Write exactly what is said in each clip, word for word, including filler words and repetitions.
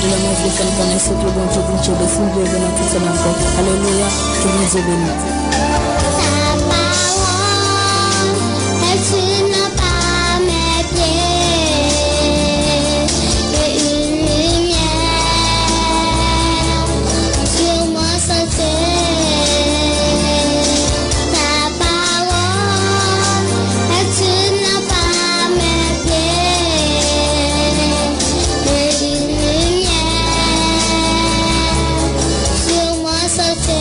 Alelouya, mon Dieu, fè n konnen se ke Bondye, Bondye de foul de nan tout sa n ap fè. Alelouya, ke Bondye beni. Ta parole est une lampe à mes pieds et une lumière sur mon sentier. Ta parole est une lampe à mes pieds et une lumière sur mon sentier.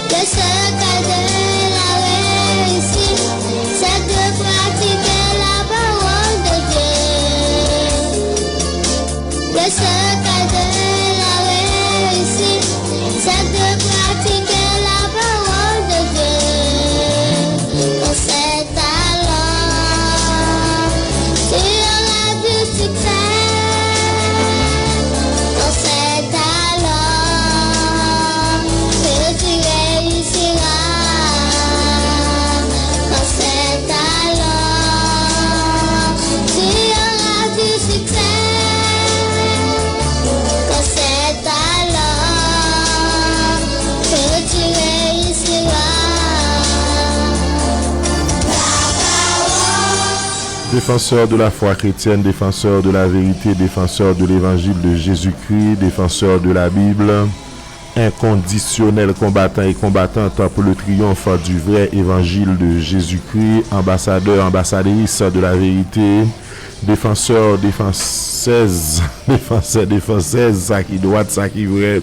Le secret de la réussite, c'est de pratiquer la parole de Dieu. Le secret de la réussite, c'est de pratiquer la parole de Dieu. Dans cette alors, tu auras du succès. Dans cet alors, que tu réussiras. Dans cet alors, tu auras du succès. Dans cet alors, que tu réussiras. Défenseurs de la foi chrétienne, défenseurs de la vérité, défenseurs de l'évangile de Jésus-Christ, défenseurs de la Bible, inconditionnels combattants et combattantes pour le triomphe du vrai évangile de Jésus-Christ, ambassadeurs, ambassadrices de la vérité, défenseurs, défenseuses, défenseurs, défenseuses, sa ki dwat, sa ki vrè,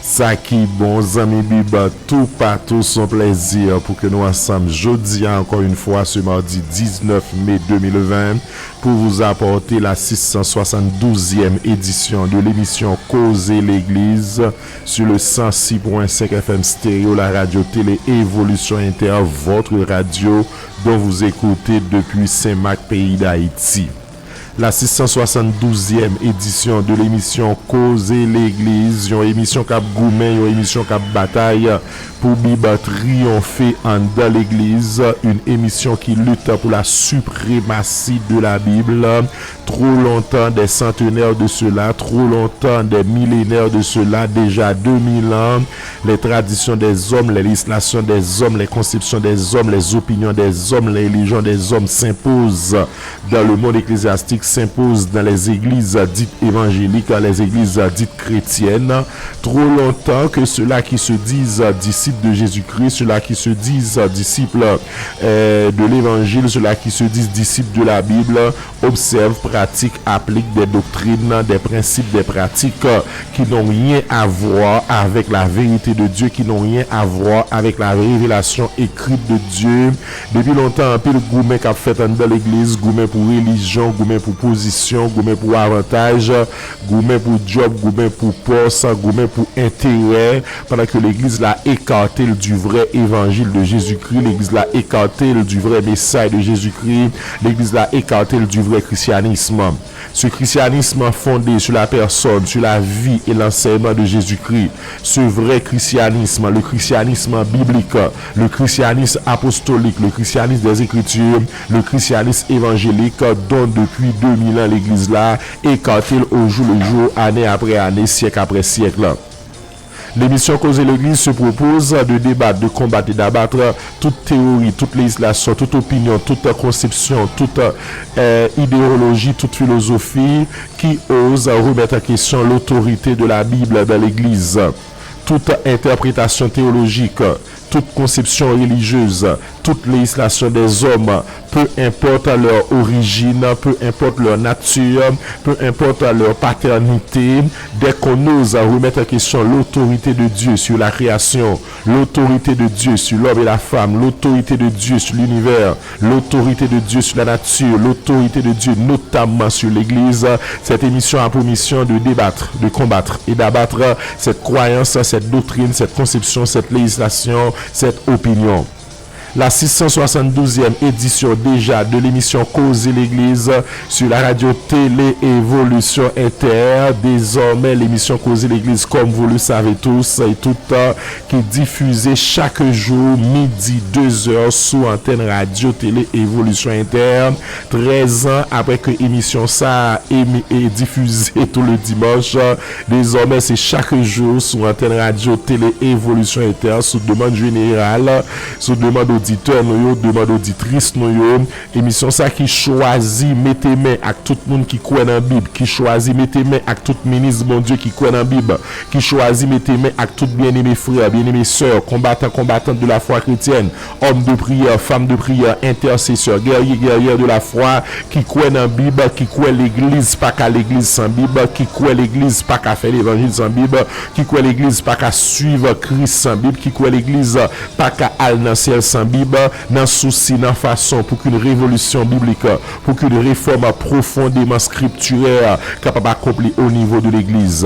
sa ki bon, zanmi Bib, toupatou, se yon plèzi pou ke nou ansanm jodi a, encore une fois, ce mardi dix-neuf mai deux mille vingt, pour vous apporter la six cent soixante-douzième édition de l'émission Koze Legliz sur le cent six point cinq F M Stereo, la radio télé Évolution Inter, votre radio dont vous écoutez depuis Saint-Marc, pays d'Haïti. La six cent soixante-douzième édition de l'émission Koze Legliz, yon emisyon k ap goumen, yon emisyon k ap batay pou Bib triyonfe anndan legliz, une émission qui lutte pour la suprématie de la Bible. Trop longtemps, des centenaires de cela, trop longtemps, des millénaires de cela, déjà deux mille ans, les traditions des hommes, les législations des hommes, les conceptions des hommes, les opinions des hommes, les religions des hommes s'imposent dans le monde ecclésiastique, s'imposent dans les églises dites évangéliques, les églises dites chrétiennes. Trop longtemps que ceux-là qui se disent disciples de Jésus-Christ, ceux-là qui se disent disciples, euh, de l'Évangile, ceux-là qui se disent disciples de la Bible, observent, pratiquent, appliquent des doctrines, des principes, des pratiques, euh, qui n'ont rien à voir avec la vérité de Dieu, qui n'ont rien à voir avec la révélation écrite de Dieu. Depi lontan, anpil goumen k ap fèt anndan legliz, goumen pou relijyon, goumen pou pozisyon, goumen pou avantaj, goumen pou djòb, goumen pou pòs, goumen pou enterè, pandan ke legliz la écarté l du vrai évangile de Jésus-Christ, legliz la écarté l du vrai message de Jésus-Christ, legliz la écarté l du vrai christianisme. Ce christianisme fondé sur la personne, sur la vie et l'enseignement de Jésus-Christ, ce vrai christianisme, le christianisme biblique, le christianisme apostolique, le christianisme des Écritures, le christianisme évangélique, dont depuis deux mille ans legliz la écarté l au jour le jour, année après année, siècle après siècle. L'émission Koze Legliz se propose de débattre, de combattre et d'abattre toute théorie, toute législation, toute opinion, toute conception, toute, euh, idéologie, toute philosophie qui ose remettre en question l'autorité de la Bible dans l'Église. Toute interprétation théologique, toute conception religieuse, toute législation des hommes, peu importe leur origine, peu importe leur nature, peu importe leur paternité, dès qu'on ose remettre en question l'autorité de Dieu sur la création, l'autorité de Dieu sur l'homme et la femme, l'autorité de Dieu sur l'univers, l'autorité de Dieu sur la nature, l'autorité de Dieu notamment sur l'Église, cette émission a pour mission de débattre, de combattre et d'abattre cette croyance, cette doctrine, cette conception, cette législation, cette opinion. La six cent soixante-douzième édition déjà de l'émission Koze Legliz sur la radio Télé Évolution Inter. Désormais, l'émission Koze Legliz, comme vous le savez tous et toutes, euh, qui est diffusée chaque jour midi deux heures sous antenne radio Télé Évolution Inter. Trèz an apre ke emisyon sa a emi- e difize tou le dimanch, dezòmè se chak jou sou antèn radyo Tele Evolisyon Entè, sou demann jeneral, sou demann oditè nou yo, demann oditris nou yo. Emisyon sa ki chwazi mete men ak tout moun ki kwè nan Bib, ki chwazi mete men ak tout minis Bondye ki kwè nan Bib, ki chwazi mete men ak tout byeneme frè, byeneme sè, konbatan, konbatant de la fwa kretyèn, homme de prière, femme de prière, intercesseur, guerrier, guerrière de la foi, ki kwè nan Bib, ki kwè legliz pa ka legliz san Bib, ki kwè legliz pa ka fè levanjil san Bib, ki kwè legliz pa ka swiv Kris san Bib, ki kwè legliz pa ka al nan syèl san Bib, nan sousi, nan fason pou ke yon revolisyon biblik, pou ke yon refòm pwofondèman skriptirè kapab akonpli o nivo de legliz.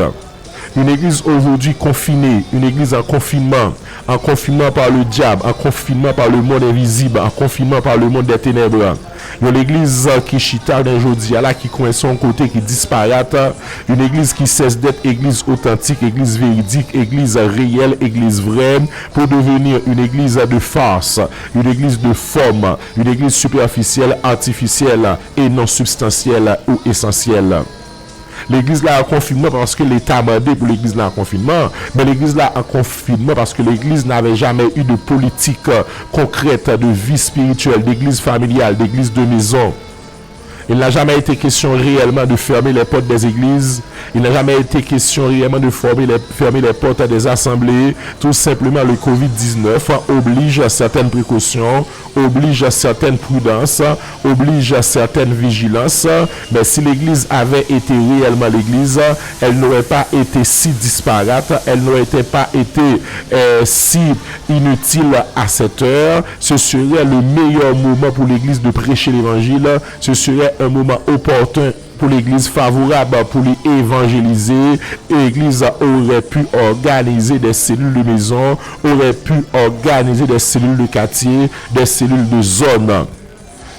Une église aujourd'hui confinée, une église en confinement, en confinement par le diable, en confinement par le monde invisible, en confinement par le monde des ténèbres. Yon legliz ki chita nan jodi a la, ki kwense yon kote, ki disparat. Une église qui cesse d'être église authentique, église véridique, église réelle, église vraie, pour devenir une église de farce, une église de forme, une église superficielle, artificielle et non substantielle ou essentielle. Legliz la an konfinman paske Leta mande pou legliz la an konfinman, men legliz la an konfinman paske legliz n'avait jamais eu de politique concrète de vie spirituelle, d'église familiale, d'église de maison. Il n'a jamais été question réellement de fermer les portes des églises. Il n'a jamais été question réellement de fermer les, fermer les portes des assemblées. Tout simplement, le covid dix-neuf oblige à certaines précautions, oblige à certaines prudences, oblige à certaines vigilances. Mais si l'Église avait été réellement l'Église, elle n'aurait pas été si disparate, elle n'aurait pas été euh, si inutile à cette heure. Ce serait le meilleur moment pour l'Église de prêcher l'Évangile. Ce serait un moment opportun pour l'église, favorable pour l'évangéliser. L'église aurait pu organiser des cellules de maison, aurait pu organiser des cellules de quartier, des cellules de zone.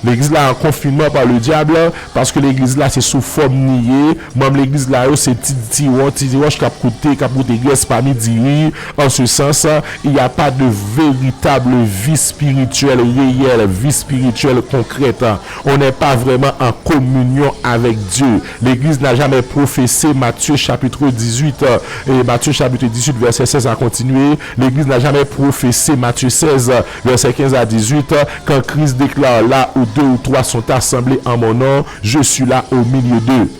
Legliz la an konfinman pa le diable, paske legliz la se sou fòm li ye, manm legliz la yo se ti, ti wò, ti, ti wòch k ap koute, k ap koute grès pami diri. En ce sens, il n'y a pas de véritable vie spirituelle réelle, vie spirituelle concrète. On n'est pas vraiment en communion avec Dieu. L'église n'a jamais professé Matthieu chapitre dix-huit, euh, et Matthieu chapitre dix-huit, verset seize à continuer. L'église n'a jamais professé Matthieu seize, verset quinze à dix-huit, quand Christ déclare, là où deux ou trois sont assemblés en mon nom, je suis là au milieu d'eux.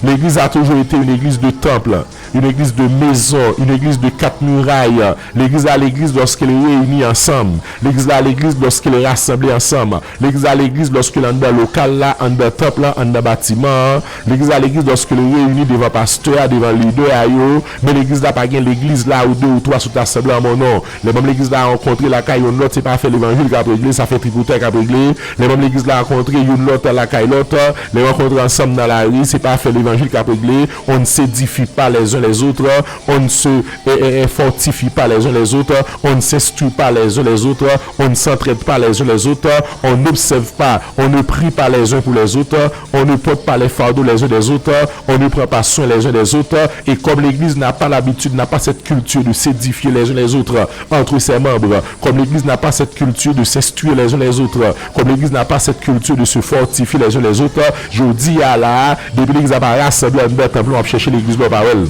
L'église a toujours été une église de temple, une église de maison, une église de quatre murailles. L'église a l'église lorsqu'elle est réunie ensemble. L'église a l'église lorsqu'elle est rassemblée ensemble. Legliz la legliz lòske l anndan lokal la, anndan tanp lan, anndan batiman an. Legliz la legliz lòske l reyini devan pastè a, devan lidè a yo. Men legliz la pa gen legliz là où deux ou trois sont assemblés en mon nom. Lè manm legliz la rankontre lakay youn lòt, se pa fè levanjil k ap regle, sa fè tripotay k ap regle. Lè manm legliz la rankontre youn lòt lakay lòt, lè yo rankontre ansanm nan lari, se pa fè levanjil k ap regle. On ne s'édifie pas les uns les autres, on ne se eh, eh, eh, fortifie pas les uns les autres, on ne s'instruit pas les uns les autres, on ne s'entraide pas les uns les autres, on n'observe pas, on ne prie pas les uns pour les autres, on ne porte pas les fardeaux les uns des autres, on ne prend pas soin les uns des autres. Et comme l'Église n'a pas l'habitude, n'a pas cette culture de s'édifier les uns les autres entre ses membres, comme l'Église n'a pas cette culture de s'instruire les uns les autres, comme l'Église n'a pas cette culture de se fortifier les uns les autres, jodi a la, depi legliz la pa rasanble anndan tanp lan, w ap chèche legliz la, w pa wè l.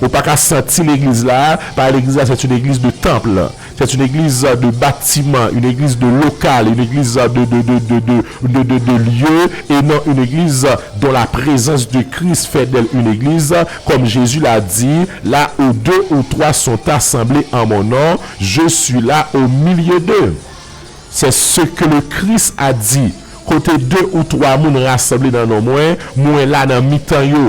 Ou pa ka santi legliz la, pa legliz la, c'est une église de temple. C'est une église de bâtiment, une église de local, une église de, de, de, de, de, de, de, de, de lieu, et non une église dont la présence de Christ fait d'elle une église, comme Jésus l'a dit, là où deux ou trois sont assemblés en mon nom, je suis là au milieu d'eux. C'est ce que le Christ a dit. Kote de ou twa moun rasanble nan non mwen, mwen la nan mitan yo.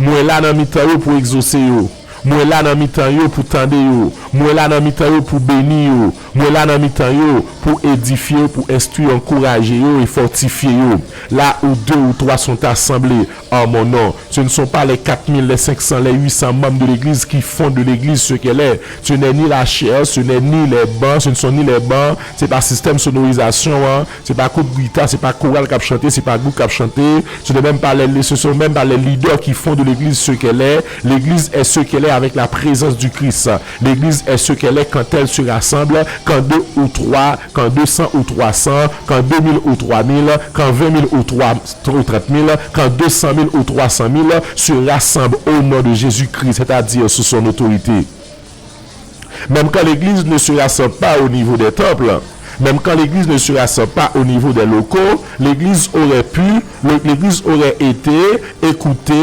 Mwen la nan mitan yo pou egzose yo. Mwen la nan mitan yo pou tande yo. Mwen la nan mitan yo pou beni yo. Mwen la nan mitan yo pou edifye yo, pou enstwi, ankouraje yo e fòtifye yo. La ou deux ou trois sont assemblés en mon nom, ce ne sont pas les quatre mille, les cinq cents, les huit cents membres de l'église qui font de l'église ce qu'elle est. Ce n'est ni la chair, ce n'est ni les bancs, ce ne sont ni les bancs, c'est pas système sonorisation, hein. Se pa kout gita, se pa koral k ap chante, se pa gwoup k ap chante, ce n'est même pas les, ce sont même pas les leaders qui font de l'église ce qu'elle est. L'église est ce qu'elle est avec la présence du Christ. L'église est ce qu'elle est quand elle se rassemble, quand deux ou trois, quand deux cents ou trois cents, quand deux mille ou trois mille, quand vingt mille ou trois, ou trente mille, quand deux cent mille ou trois cent mille se rassemblent au nom de Jésus-Christ, c'est-à-dire sous son autorité. Même quand l'Église ne se rassemble pas au niveau des temples, même quand l'Église ne se rassemble pas au niveau des locaux, l'Église aurait pu, le- l'Église aurait été, écoutez,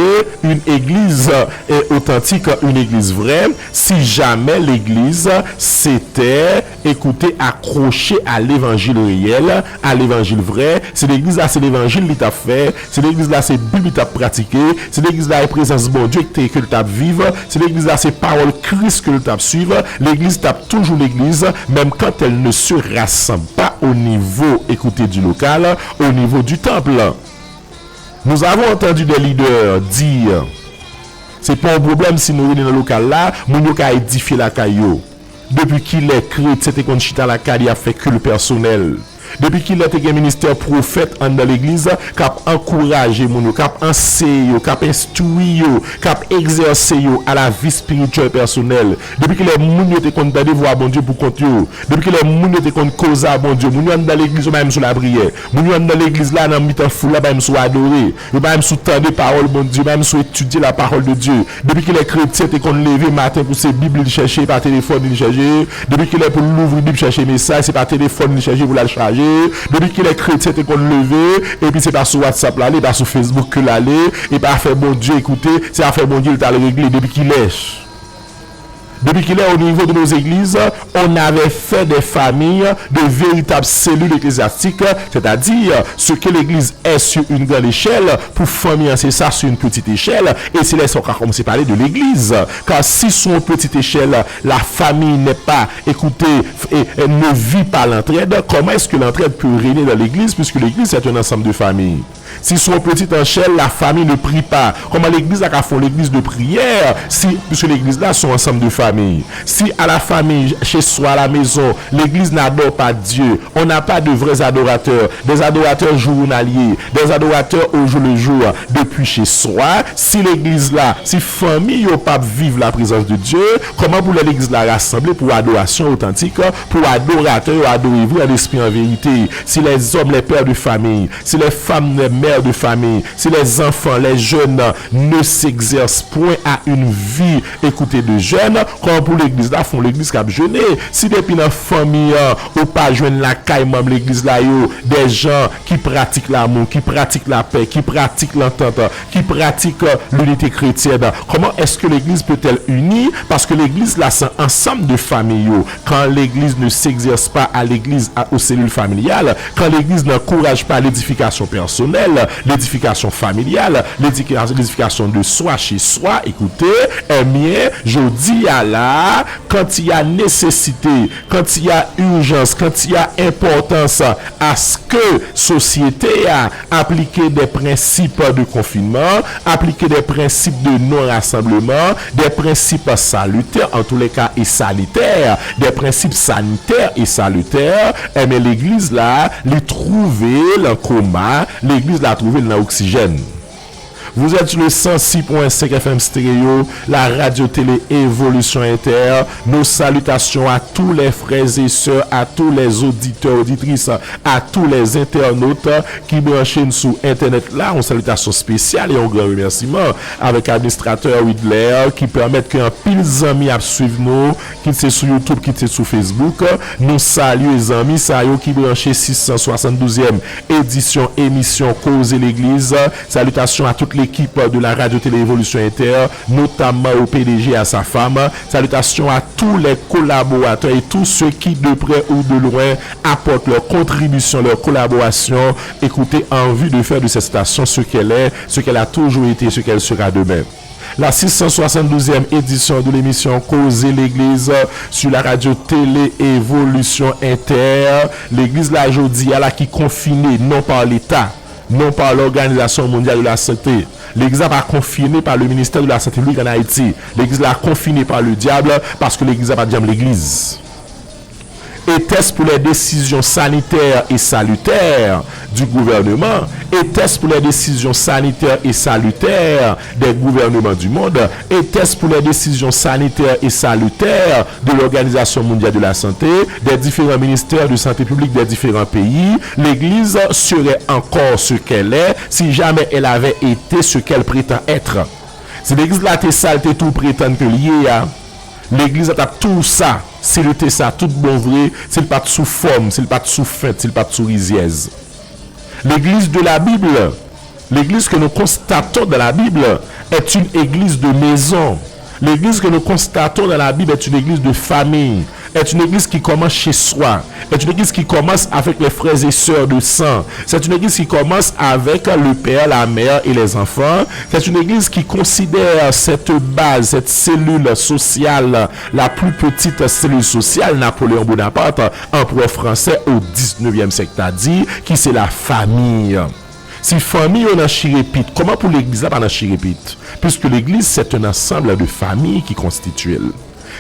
une Église euh, authentique, une Église vraie, si jamais l'Église s'était, écoutez, accrochée à l'Évangile réel, à l'Évangile vrai. Si Legliz la se Levanjil li t ap fè, si Legliz la se Bib li t ap pratike, si Legliz la e prezans Bondye ki te ke l t ap viv, si Legliz la se pawòl Kris ke l t ap swiv, Legliz t ap toujou Legliz, même quand elle ne se rassemble pas au niveau, écoutez, du local, au niveau du temple. Nous avons entendu des leaders dire, se pa yon pwoblèm si nou rele nan lokal la, moun yo ka edifye lakay yo. Depi kilè kretyen te konn chita lakay li ap fè kil pèsonèl? Depi kilè te gen ministè pwofèt anndan legliz k ap ankouraje moun yo, k ap anseye yo, k ap enstwi yo, k ap egzèse yo a la vi espirityèl pèsonèl? Depi kilè moun yo te konn tande vwa Bondye pou kont yo? Depi kilè moun yo te konn koze a Bondye? Moun yo anndan legliz yo pa menm sou lapriyè. Moun yo anndan legliz la, nan mitan foul la, pa menm sou adore. Yo pa menm sou tande pawòl Bondye, yo pa menm sou etidye la parole de Dieu. Depi kilè kretyen te konn leve maten pou se Bib li chèche, e pa telefòn li chèche? Depi kilè pou l louvri Bib chèche mesaj, se pa telefòn li chèche pou l al chaje? Depi kilè kretyen te konn leve, epi se pa sou WhatsApp l ale, e pa sou Facebook ke l ale, e pa afè Bondye, ekoute, se afè Bondye l t al regle? Depi kilè? Depuis qu'il est au niveau de nos églises, on avait fait des familles de véritables cellules ecclésiastiques, c'est-à-dire ce que l'église est sur une grande échelle, pour famille, c'est ça sur une petite échelle, et c'est là qu'on a commencé à parler de l'église. Car si sur une petite échelle, la famille n'est pas, écoutez, et, et ne vit pas l'entraide, comment est-ce que l'entraide peut régner dans l'église, puisque l'église est un ensemble de familles? Si sur une petite échelle, la famille ne prie pas, comment l'église la ka fè yon legliz de priyè, si, puisque l'église là sont ensemble de familles? Si à la famille, chez soi, à la maison, l'église n'adore pas Dieu, on n'a pas de vrais adorateurs, des adorateurs journaliers, des adorateurs au jour le jour, depuis chez soi, si l'église là, si fanmi yo p ap viv la présence de Dieu, kòman pou lè legliz la rasanble pou adorasyon otantik, pou adoratè yo adore vre an espri, an verite? Si les hommes, les pères de famille, si les femmes, les mères de famille, si les enfants, les jeunes ne s'exercent point à une vie, écoutez, de jeûne, kòman pou legliz la fè yon legliz k ap jene? Si depi nan fanmi an, ou pa jwenn lakay manm legliz la yo, des gens qui pratiquent l'amour, qui pratiquent la paix, qui pratiquent l'entente, qui pratiquent l'unité chrétienne, comment est-ce que l'église peut-elle unir? Parce que l'église là, c'est un ensemble de familles. Quand l'église ne s'exerce pas à l'église, à- aux cellules familiales, quand l'église n'encourage pas l'édification personnelle, l'édification familiale, l'édification de soi chez soi, écoutez, eh bien, jodi a la, quand il y a nécessité, quand il y a urgence, quand il y a importance à ce que société a aplike des principes de confinement, aplike des principes de non-rassemblement, des principes salutaires, en tous les cas, et sanitaires, des principes sanitaires et salutaires, enben legliz la, li twouve l an koma, legliz la twouve l nan oksijèn. Vous êtes sur le cent six point cinq F M Stereo, la radio télé Évolution Inter. Nos salutations à tous les frères et sœurs, à tous les auditeurs, auditrices, à tous les internautes ki branche n sou entènèt la. Yon salitasyon espesyal e yon gran remèsiman avèk administratè Widler ki pèmèt ke anpil zanmi ap swiv nou, kit se sou YouTube, kit se sou Facebook. Nou salye zanmi sa yo ki branche sis san swasanndouzèm edisyon emisyon Koze Legliz. Salutations à toute l'équipe de la Radio Télé Évolution Inter, notamment au P D G et à sa femme. Salutations à tous les collaborateurs et tous ceux qui, de près ou de loin, apportent leur contribution, leur collaboration, écoutez, en vue de faire de cette station ce qu'elle est, ce qu'elle a toujours été, ce qu'elle sera demain. La six cent soixante-douzième édition de l'émission Koze Legliz sur la radio Télé Évolution Inter. Legliz la jodi a la ki konfine non pa Leta, non pa l'Organisation Mondiale de la Santé. Legliz la pa konfine pa le ministè de la Sante Piblik ann Ayiti. Legliz la konfine pa le dyab paske legliz la pa t janm legliz. Était-ce pour les décisions sanitaires et salutaires du gouvernement? Était-ce pour les décisions sanitaires et salutaires des gouvernements du monde? Était-ce pour les décisions sanitaires et salutaires de l'Organisation mondiale de la santé, des différents ministères de santé publique des différents pays? L'église serait encore ce qu'elle est si jamais elle avait été ce qu'elle prétend être. Si legliz la te sa l te tou pretann ke l ye a, legliz la t ap tou sa, si l te sa tout bon vre, si l pa t sou fòm, si l pa t sou fent, si l pa t sou rizyèz. L'église de la Bible, l'église que nous constatons dans la Bible, est une église de maison. L'église que nous constatons dans la Bible est une église de famille, est une église qui commence chez soi, est une église qui commence avec les frères et sœurs de sang, c'est une église qui commence avec le père, la mère et les enfants, c'est une église qui considère cette base, cette cellule sociale, la plus petite cellule sociale, Napoléon Bonaparte, empereur français au dix-neuvième siècle, a dit, qui c'est la famille. Si fanmi yo nan chirepit, kòman pou legliz la pa nan chirepit? Puisque l'église, c'est un ensemble de familles qui constituent l.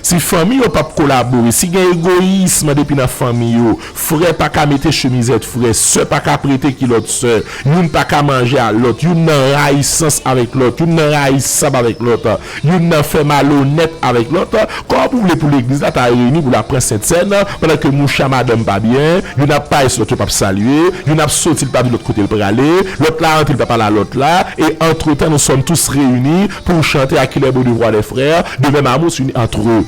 Si fanmi yo p ap kolabore, si gen egoyism depi nan fanmi yo, frè pa ka mete chemizèt frè, sè pa ka prete kilòt sè, youn pa ka manje a lòt, youn nan rayisans avèk lòt, youn nan rayisab avèk lòt, youn nan fè malonèt avèk lòt, kòman pou w vle pou legliz la ta reyini pou l ap pran sentsèn, pandan ke mouche a madanm pa byen, youn ap pale si lòt yo p ap salye, youn ap soti l p ap di lòt kote l prale, lòt la antre l p ap pale a lòt la, et entre-temps nous sommes tous réunis pour chanter à qui les beaux devoirs des frères, de même amour s'unit entre eux.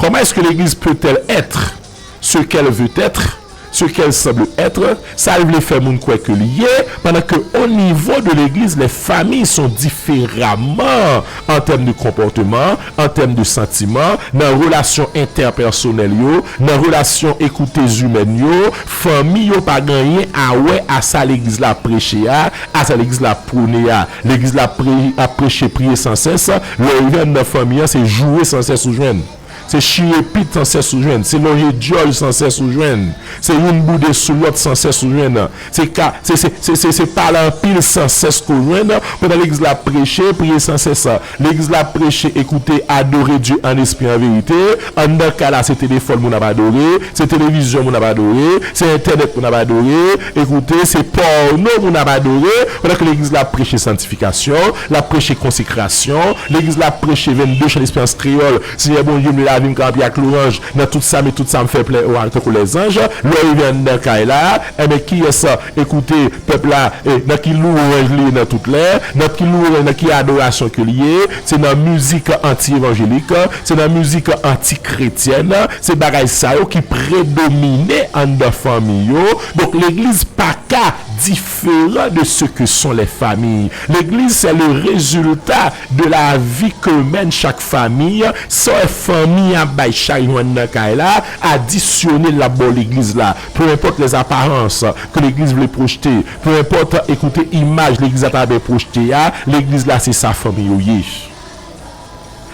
Comment est-ce que l'Église peut-elle être ce qu'elle veut être, ce qu'elle semble être, sa l vle fè moun kwè ke l ye, pandan ke o nivo de legliz, les familles sont différemment en termes de comportement, en termes de sentiment, nan relasyon entèpèsonèl yo, nan relasyon ekoute zimèn yo, fanmi yo pa gen anyen a wè a sa legliz la ap preche a, a sa legliz la ap pwone a. Legliz la ap pre-, ap preche priye san sès, lè w rive anndan fanmi an, se joure san sès ou jwenn. Se chire pit san sès ou jwenn. Se lonje dyòl san sès ou jwenn. Se youn boude sou lòt san sès ou jwenn. Se ka, se, se, se, se, se pale anpil san sès ke w jwenn. Pandan legliz la ap preche, priye san sès. Legliz la ap preche, écoutez, adorer Dieu en esprit, en vérité. Anndan kay la, se telefòn moun ap adore, se televizyon moun ap adore, se entènèt moun ap adore. Écoutez, se pòno moun ap adore. Pandan ke legliz la ap preche santifikasyon, l ap preche konsekrasyon, legliz la ap preche vennde chan lesperans kreyòl, Senyè Bondye m, le lavi m kanpe ak lwanj, nan tout sa m ye, tout sa m fè plen ou a tankou lèzanj. Lè w rive anndan kay la, enben, kiyès, ekoute, pèp la, e, nan ki lwanj li ye nan tout lè, nan ki lwanj, nan ki adorasyon ke li ye, se nan mizik anti-evanjelik, se nan mizik anti-kretyèn, se bagay sa yo ki predomine anndan fanmi yo. Donk, legliz pa ka différent de ce que sont les familles. L'église, c'est le résultat de la vie que mène chaque famille. Sa w wè fanmi a bay chak jou anndan kay la, adisyone l ap ba w legliz la. Peu importe les apparences que l'église vle pwojte, peu importe, écoutez, imaj legliz la ta vle pwojte a, legliz la se sa fanmi yo ye.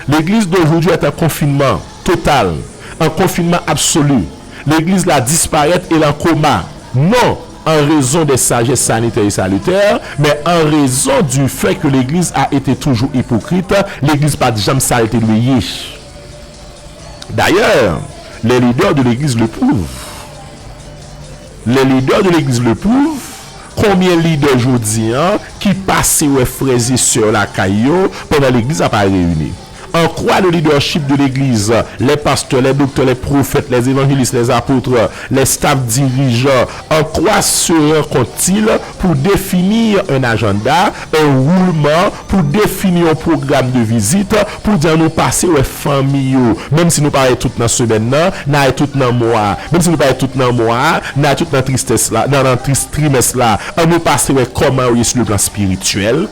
L'église d'aujourd'hui est en confinement total, en confinement absolu. Legliz la disparèt e l an koma, non en raison des sagesses sanitaires et salutaires, mais en raison du fait que l'Église a été toujours hypocrite, legliz pa t janm sa l te dwe ye. D'ailleurs, les leaders de l'église le prouvent. Les leaders de l'église le prouvent. Konbyen lidè jodi a ki pase wè frè e sè lakay yo pandan legliz la pa reyini? En quoi le leadership de l'église, les pasteurs, les docteurs, les prophètes, les évangélistes, les apôtres, les staff dirigeants, en quoi se rencontrent-ils pour définir un agenda, un roulement, pour définir un programme de visite, pou di an nou pase wè fanmi yo, menm si nou pa wè tout nan semèn nan, n a wè tout nan mwa a, menm si nou pa wè tout nan mwa a, n a wè tout nan tristès la, nan, nan tris-, trimès la, an nou pase wè kòman yo ye sou le plan spirityèl,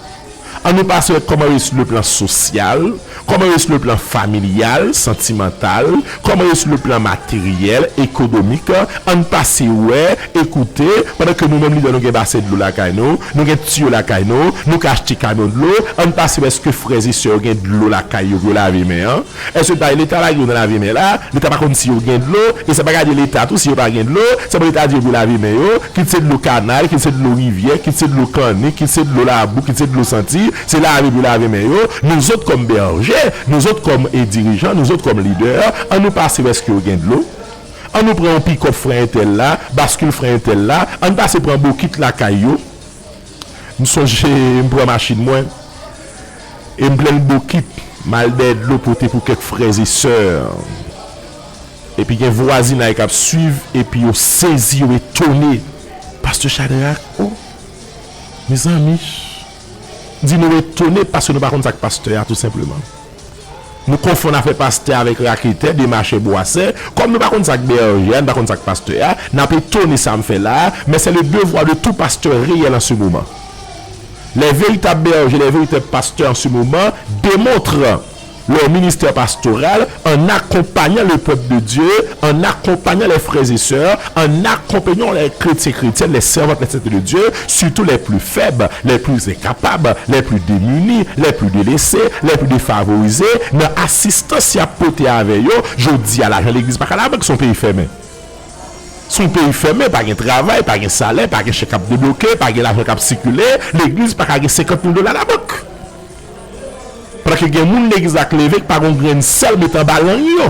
An nou pase wè kòman yo ye sou le plan sosyal, kòman yo ye sou le plan familyal, santimantal, kòman yo ye sou le plan materyèl, ekonomik. An pase wè, ekoute, pandan ke nou menm lidè nou gen basen dlo lakay nou, nou gen tiyo lakay nou, nou ka achte kamyon dlo, an pase wè èske frè e sè yo gen dlo lakay yo pou yo lave men an. Èske ta Leta lage yo nan lave men la, Leta pa konn si yo gen dlo, e sa pa gade Leta tou si yo pa gen dlo, sèlman Leta di yo pou lave men yo, kit se dlo kanal, kit se dlo rivyè, kit se dlo kannik, kit se dlo labou, kit se dlo santi, se lave pou lave men yo. Nou zòt kòm bèje, nou zòt kòm e dirijan, nou zòt kòm lidè, an nou pase wè èske yo gen dlo. An nou pran yon pikòp frè entèl la, baskil frè entèl la, an pase pran bokit lakay yo. M sonje m pran machin mwen e m plen l bokit, m al dèyè dlo pote pou kèk frè e sè. Epi gen vwazinay k ap swiv, epi yo sezi, yo etone. Pastè Chadrak, o, mezanmi, di nou etone paske nou pa konn sa k pastè a, tou senpleman. Nou konfonn afè pastè avèk raketè, demachè, bwasè. Kòm nou pa konn sa k bèje a, nou pa konn sa k pastè a, n ap etone sa m fè la a, mais c'est le devoir de tout pasteur réel en ce moment. Les véritables bergers, les véritables pasteurs en ce moment démontrent leur ministère pastoral en accompagnant le peuple de Dieu, en accompagnant les frères et sœurs, en accompagnant les chrétiens, chrétiennes, les servantes, les saintes de Dieu, surtout les plus faibles, les plus incapables, les plus démunis, les plus délaissés, les plus défavorisés, nan asistans y ap pote avè yo. Jodi a, lajan legliz pa ka labank, se yon peyi fèmen. Se yon peyi fèmen, pa gen travay, pa gen salè, pa gen chèk k ap debloke, pa gen lajan k ap sikile, legliz pa ka gen senkant mil dola labank. Pandan ke gen moun legliz la k leve, k pa gen yon grenn sèl mete anba lang yo.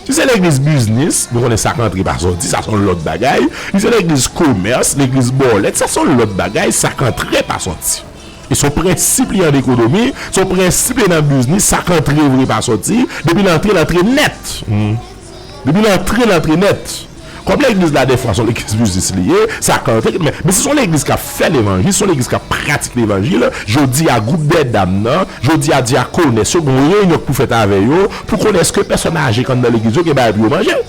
Si se legliz biznis, nou konnen sa k antre pa sòti, sa se yon lòt bagay. Si se legliz komès, legliz bòlèt, sa se yon lòt bagay, sa k antre pa sòti. E se yon prensip li an ekonomi, se yon prensip li nan biznis, sa k antre vre pa sòti, depi l antre, l antre nèt. Hmm. Depi l antre, l antre nèt. Kòm legliz la, dèfwa, se yon legliz biznis li ye, sa k antre, men, men si se yon legliz k ap fè levanjil, se yon legliz k ap pratik levanjil, jodi a, gwoup dè dam nan, jodi a, dyakonès yo, gen yon reyinyon k pou fèt avè yo, pou konnen èske pèsòn aje k anndan legliz yo gen bagay pou yo manje.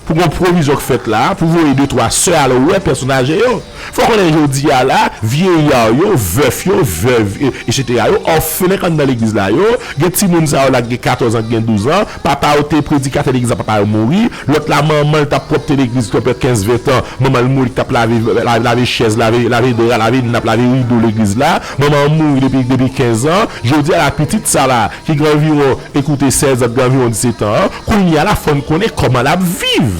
Pou gen pwovizyon k fèt la, pou voye de twa sè al wè pèsòn aje yo. Fò konnen jodi a la, vyeya yo, vèf yo, vèv, e, etsetera yo, òfelen k anndan legliz la yo, gen timoun sa yo la ki gen katòz an, ki gen douz an, papa yo te predikatè legliz la, papa yo mouri, lòt la manman l t ap pwòpte legliz pandan kenz, ven tan, manman l mouri, li t ap lave, lave, lave chèz, lave, lave dra, lave nap, lave rido legliz la, manman an mouri depi, depi kenz an, jodi a la pitit sa la, ki gen anviwon, ekoute, sèz an, ki gen anviwon disèt an, kounye a la fò n konnen kòman l ap viv.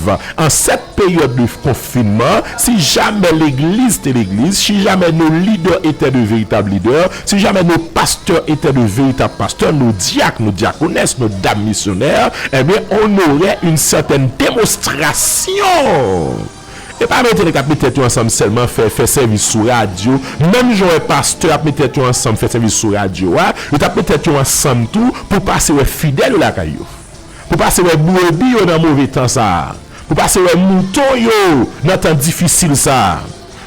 An sèt peryòd de konfinman, si jamè legliz te legliz, si jamè nos leaders étaient de véritables leaders, si jamais nos pasteurs étaient de véritables pasteurs, nos diacres, nos diaconesses, nos dames missionnaires, eh bien, on aurait une certaine démonstration. E pa mete nèg k ap met tèt yo ansanm sèlman fè, fè sèvis sou radyo. Menm jan w wè pastè ap met tèt yo ansanm fè sèvis sou radyo a, yo t ap met tèt yo ansanm tou pou pase wè fidèl yo lakay yo. Pou pase wè brebi yo nan move tan sa a. Pou pase wè mouton yo nan tan difisil sa a.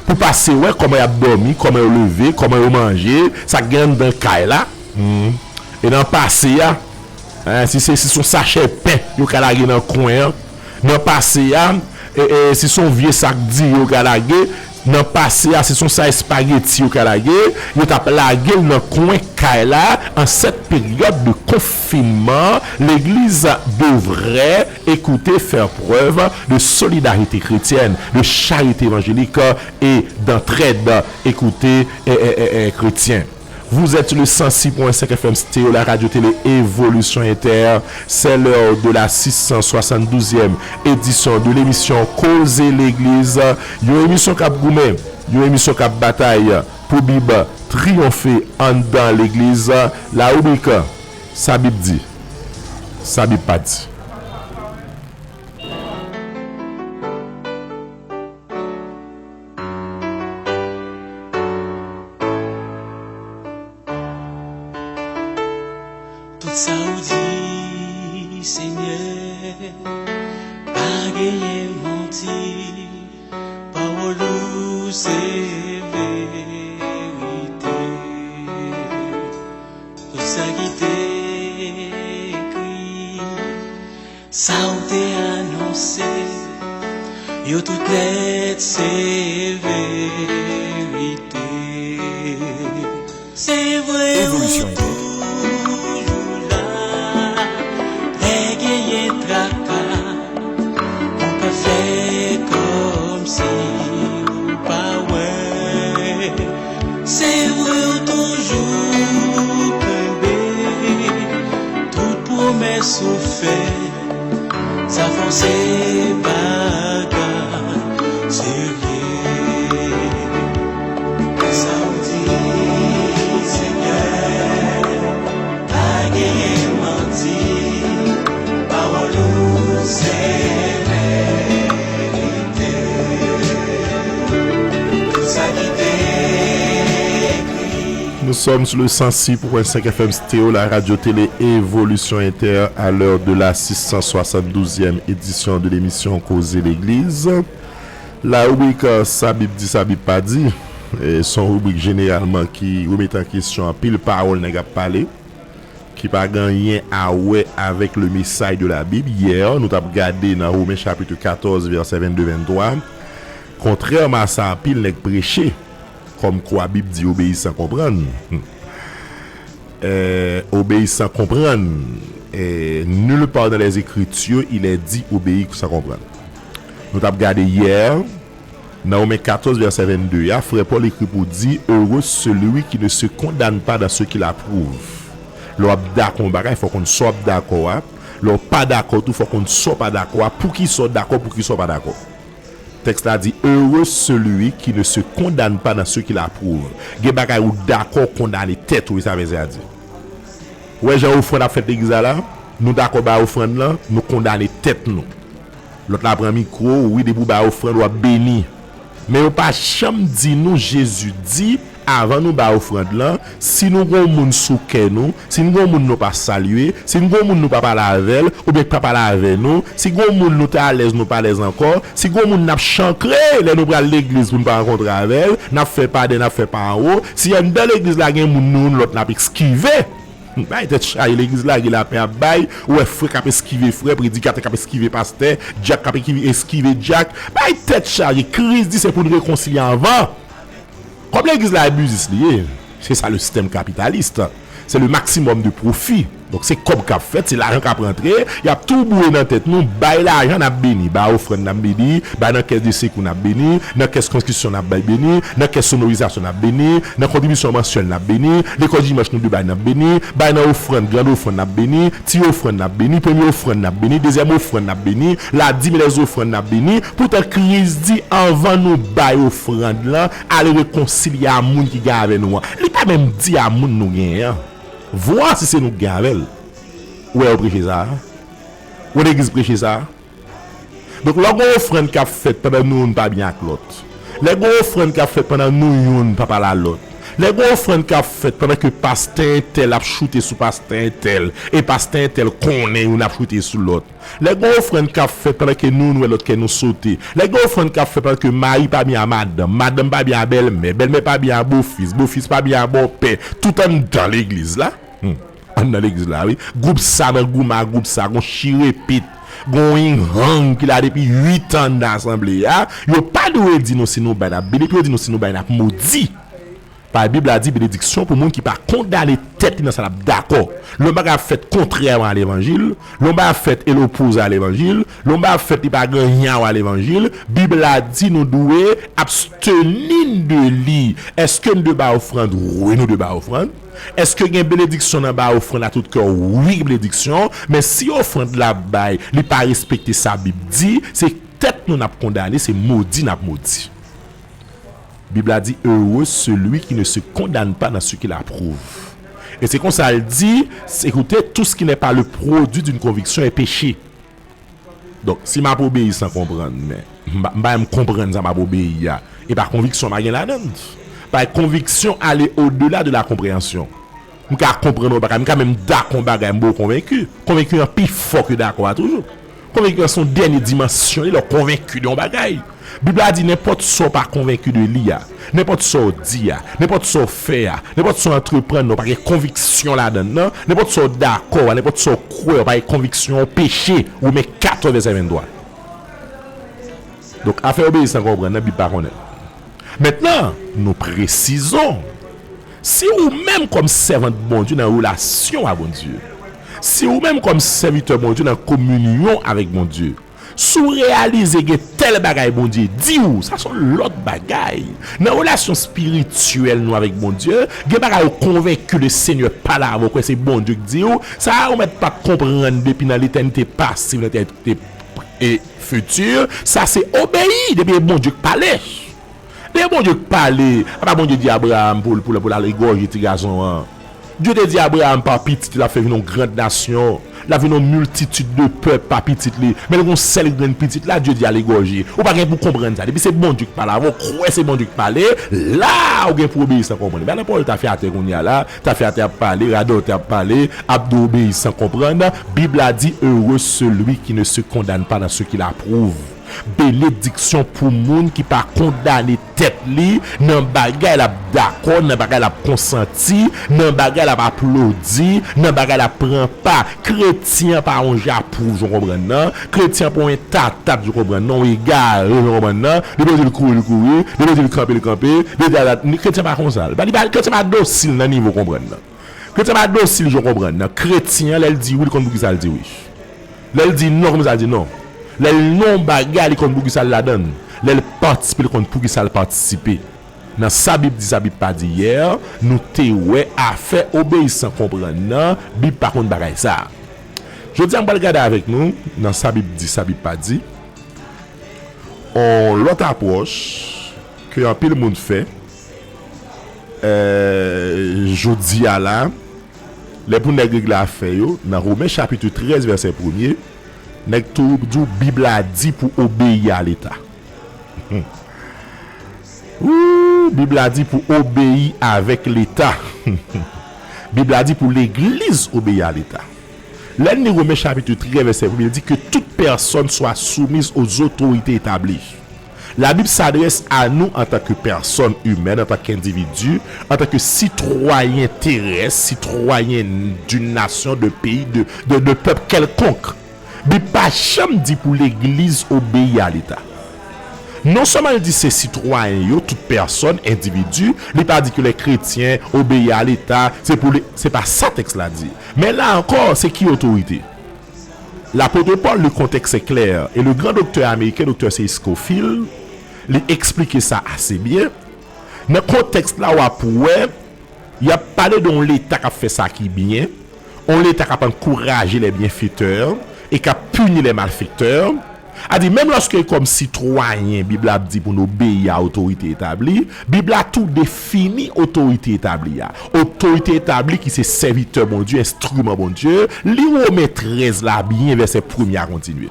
Pou pase wè kòman y ap dòmi, kòman yo leve, kòman yo manje, sa k gen anndan kay la. Hmm. E nan pase a, en, si se, si se yon sachè pen yo ka lage nan kwen an, nan pase a, e, e, si se yon vye sak diri yo ka lage, nan pase a, si se yon sa espageti yo ka lage, yo t ap lage l nan kwen kay la. An sèt peryòd de konfinman, legliz devrait, écoutez, faire preuve de solidarité chrétienne, de charité évangélique et d'entraide, écoutez, e, e, e, e, chrétien. Vous êtes le cent six point cinq F M Stéréo, la radio télé Évolution Inter. C'est l'heure de la six cent soixante-douzième édition de l'émission Koze Legliz. Yon emisyon k ap goumen, yon emisyon k ap batay pou Bib triyonfe anndan legliz. La ribrik Sa Bib di, sa Bib pa di. Tout sa ou di, Senyè, pa genyen manti. Pawòl ou se verite. Tout sa ki te ekri, sa w te anonse, yo tout nèt se verite. Se vre ou toujou la, lè genyen traka, ou pa fè kòmsi ou pa wè. Se vre ou toujou kenbe tout pwomès ou fè. Sa fò se bagay serye. Sa w di, Senyè, pa genyen manti. Pawòl ou se verite. Tout sa ki te ekri. Nous sommes sur le cent six point cinq F M Stéo, la radio télé Évolution Inter, à l'heure de la six cent soixante-douzième édition de l'émission Koze Legliz. La ribrik, euh, Sa Bib di, Sa Bib pa di. E, se yon ribrik jeneralman ki remèt an kesyon anpil pawòl nèg ap pale, ki pa gen anyen a wè avèk le message de la Bible. Yè, nou t ap gade nan Women chapit katòz, vèsè vennde, venntwa, kontrèman a sa anpil nèg preche, kòmkwa Bib di, obéis sans comprendre. Euh, obéis sans comprendre. Euh, nulle part dans les Écritures il est dit obéir sans comprendre. Nou t ap gade yè, nan Women katòz, vèsè vennde a, frè Pòl ekri pou di, Heureux celui qui ne se condamne pas dans ce qu'il approuve. Lè w ap dakò yon bagay, fò w konn sa w ap dakò a. Lè w pa dakò tou, fò w konn sa w pa dakò a, poukisa w dakò, poukisa w pa dakò. Tèks la di, Heureux celui qui ne se condamne pas dans ce qu'il approuve. Gen bagay ou dakò, kondane tèt ou, e sa vèsè a di. Ou wè jan ofrann ap fèt legliz la la? Nou dakò bay ofrann lan, nou kondane tèt nou. Lòt la pran mikwo, wi, depi w bay ofrann, w ap beni. Men yo pa janm di nou, Jezi di, avan nou bay ofrann lan, si nou gen yon moun sou kè nou, si nou gen yon moun nou pa salye, si nou gen yon moun nou pa pale avè l, oubyen k pa pale avè nou, si gen yon moun nou te alèz, nou pa alèz ankò, si gen yon moun n ap chankre lè nou pral legliz pou n pa rankontre avè l, n ap fè pa dèyè, n ap fè pa anwo, si anndan legliz la gen moun nou youn lòt n ap eskive. Bay tèt chaje, legliz la gen lapen ap bay, ou wè frè k ap eskive frè, predikatè k ap eskive pastè, dyak k ap eskive, eskive dyak. Bay tèt chaje, Kris di se pou n rekonsilye anvan. Kòm legliz la e biznis li ye, se sa le sistèm kapitalis. Se le maximum de profit. Donk se kòb k ap fèt, se lajan k ap rantre, y ap tou boure nan tèt nou, bay lajan n ap beni, bay ofrann n ap beni, bay nan kès de sekou n ap beni, nan kès konstriksyon n ap bay beni, nan kès sonorizasyon n ap beni, nan kontribisyon mansyèl n ap beni, lekòl dimanch nou dwe bay n ap beni, bay nan ofrann, grand ofrann n ap beni, ti ofrann n ap beni, premye ofrann n ap beni, dezyèm ofrann n ap beni, la dîme et les offrandes n ap beni. Poutan Kris di anvan nou bay ofrann lan, al rekonsilye a moun ki gen avè nou an. Li pa menm di a moun nou genyen an. Vwa si se nou k gen avè l. Ou wè yo preche sa a? Ou wè legliz preche sa a? Donk lè w gen yon ofrann k ap fèt pandan nou youn pa byen ak lòt, lè gen yon ofrann k ap fèt pandan nou youn pa pale a lòt, lè gen yon ofrann k ap fèt pandan ke pastè entèl ap choute sou pastè entèl, e pastè entèl konnen youn ap choute sou lòt, lè gen yon ofrann k ap fèt pandan ke nou youn wè lòt kè nou sote, lè gen yon ofrann k ap fèt pandan ke mari pa byen a madanm, madanm pa byen a bèlmè, bèlmè pa byen a bofis, bofis pa byen a bòpè, tout anndan legliz la. Hmm. Anndan legliz la, wi. Gwoup sa nan goumen ak gwoup sa, gon chirepit, gon ing-ang ki la depi uit an anndan asanble a. Yo pa dwe di nou si nou bay n ap beni, epi yo di nou si nou bay n ap modi. Paske Bib la di benediksyon pou moun ki pa kondane tèt li nan sa l ap dakò. Lè yon bagay ap fèt kontrèman a levanjil, lè yon bagay ap fèt e l opoze a levanjil, lè yon bagay ap fèt li pa gen anyen a wè a levanjil, Bib la di nou dwe absteni n de li. Èske n dwe bay ofrann? Wi, nou dwe bay ofrann. Èske gen benediksyon nan bay ofrann a tout kè? Wi, gen benediksyon. Men si ofrann la bay, li pa respekte sa Bib di, se tèt nou n ap kondane, se modi n ap modi. Bib la di, Heureux celui qui ne se condamne pas dans ce qu'il approuve. E se konsa l di, écoutez, tout ce qui n'est pas le produit d'une conviction est péché. Donk, si m ap obeyi san konprann, men m pa, m pa menm konprann sa m ap obeyi a, e pa konviksyon m pa gen ladan l. Paske konviksyon ale odela de la konpreyansyon. M ka konprann yon bagay, m ka menm dakò yon bagay, m poko konvenki. Konvenki an pi fò ke dakò a toujou. Konvenki an se yon dènye dimansyon, lè w konvenki de yon bagay. Bib la di, nenpòt sa w pa konvenki de li a, nenpòt sa w di a, nenpòt sa w fè a, nenpòt sa w antreprann nan, w pa gen konviksyon ladan l nan, nenpòt sa w dakò a, nenpòt sa w kwè a, w pa gen konviksyon, w peche. Women katòz, vèsè venntwa. Donk, afè obeyi san konprann nan, Bib pa konnen. Maintenant, nous précisons, Si ou menm kòm sèvant Bondye nan relasyon a Bondye, si ou menm kòm sèvitè Bondye nan kominyon avèk Bondye, si w reyalize gen tèl bagay Bondye di w, sa se yon lòt bagay. Nan relasyon espirityèl nou avèk Bondye, gen bagay ou konvenki le Senyè pale avè w, kwè se Bondye ki di w, sa a ou mèt pa t konprann depi nan letènite pase, nan letènite e fiti, sa se obeyi depi e Bondye k pale. Depi Bondye k pale, apa Bondye di Abraham pou, pou, pou l al egòje ti gason an. Dye te di Abraham pa pitit li l ap fè vin yon grand nasyon, l ap vin yon miltitid de pèp pa pitit li. Men l gen yon sèl grenn pitit la, Dye di al egòje. Ou pa gen pou konprann sa. Depi se Bondye k pale avè w, kwè se Bondye k pale, la ou gen pou obeyi san konprann. Men nan pawòl tafyatè kounye a la, tafyatè ap pale, radòtè ap pale, ap di obeyi san konprann. Bib la di, heureux celui qui ne se condamne pas dans ce qu'il approuve. Benediksyon pou moun ki pa kondane tèt li nan bagay l ap dakò, nan bagay l ap konsanti, nan bagay l ap aplodi, nan bagay l ap pran pa. Kretyen an pa yon japwouv, jan w konprann nan. Kretyen an pa yon entatat, jan w konprann nan, yon egare, jan w konprann nan. Depi yo di l kouri, li kouri. Depi yo di l kanpe, li kanpe. Depi yo di l, kretyen pa konsa. Li pa, li pa, kretyen pa dosil nan nivo w konprann nan. Kretyen pa dosil, jan w konprann nan. Kretyen an, lè l di wi, li konn poukisa l di wi. Lè l di non, konn poukisa l di non. Lè l non bagay, li konn poukisa l ladan l. Lè l patisipe, li konn poukisa l patisipe. Nan sa Bib di, sa Bib pa di yè, nou te wè afè obeyi san konprann nan, Bib pa konn bagay sa a. Jodi a, m pral gade avèk nou, nan sa Bib di, sa Bib pa di, yon lòt apwòch ke anpil moun fè, eh, jodi a la, lè pou nèg regle afè yo, nan Women chapit trèz, vèsè premye, nèg tou di w Bib la di pou obeyi a Leta. Ou, Bib la di pou obeyi avèk Leta. Bib la di pou legliz obeyi a Leta. Lè n li Women chapit trèz, vèsè premye, li di que toute personne soit soumise aux autorités établies. La Bible s'adresse à nous en tant que personnes humaines, en tant qu'individus, en tant que citoyens terrestres, citoyens d'une nation, de pays, de, de, de peuple quelconque. Bib pa janm di pou legliz obeyi a Leta. Non sèlman l di se sitwayen yo, tout pèsòn, endividi, li pa di ke lè kretyen obeyi a Leta, se pou li, se pa sa tèks la di. Men la ankò, se ki otorite? L'apôtre Paul, le contexte est clair, et le grand docteur américain, docteur C. Scofield, li eksplike sa ase byen. Nan kontèks la, w ap wè, y ap pale de yon Leta k ap fè sa ki byen, yon Leta k ap ankouraje les bienfaiteurs e k ap pini les malfaiteurs. A di, menm lòske kòm sitwayen, Bib la ap di pou n obeyi a otorite etabli, Bib la tou defini otorite etabli a. Otorite etabli ki se sèvitè Bondye, enstriman Bondye, li Women trèz la byen, vèsè premye a kontinye.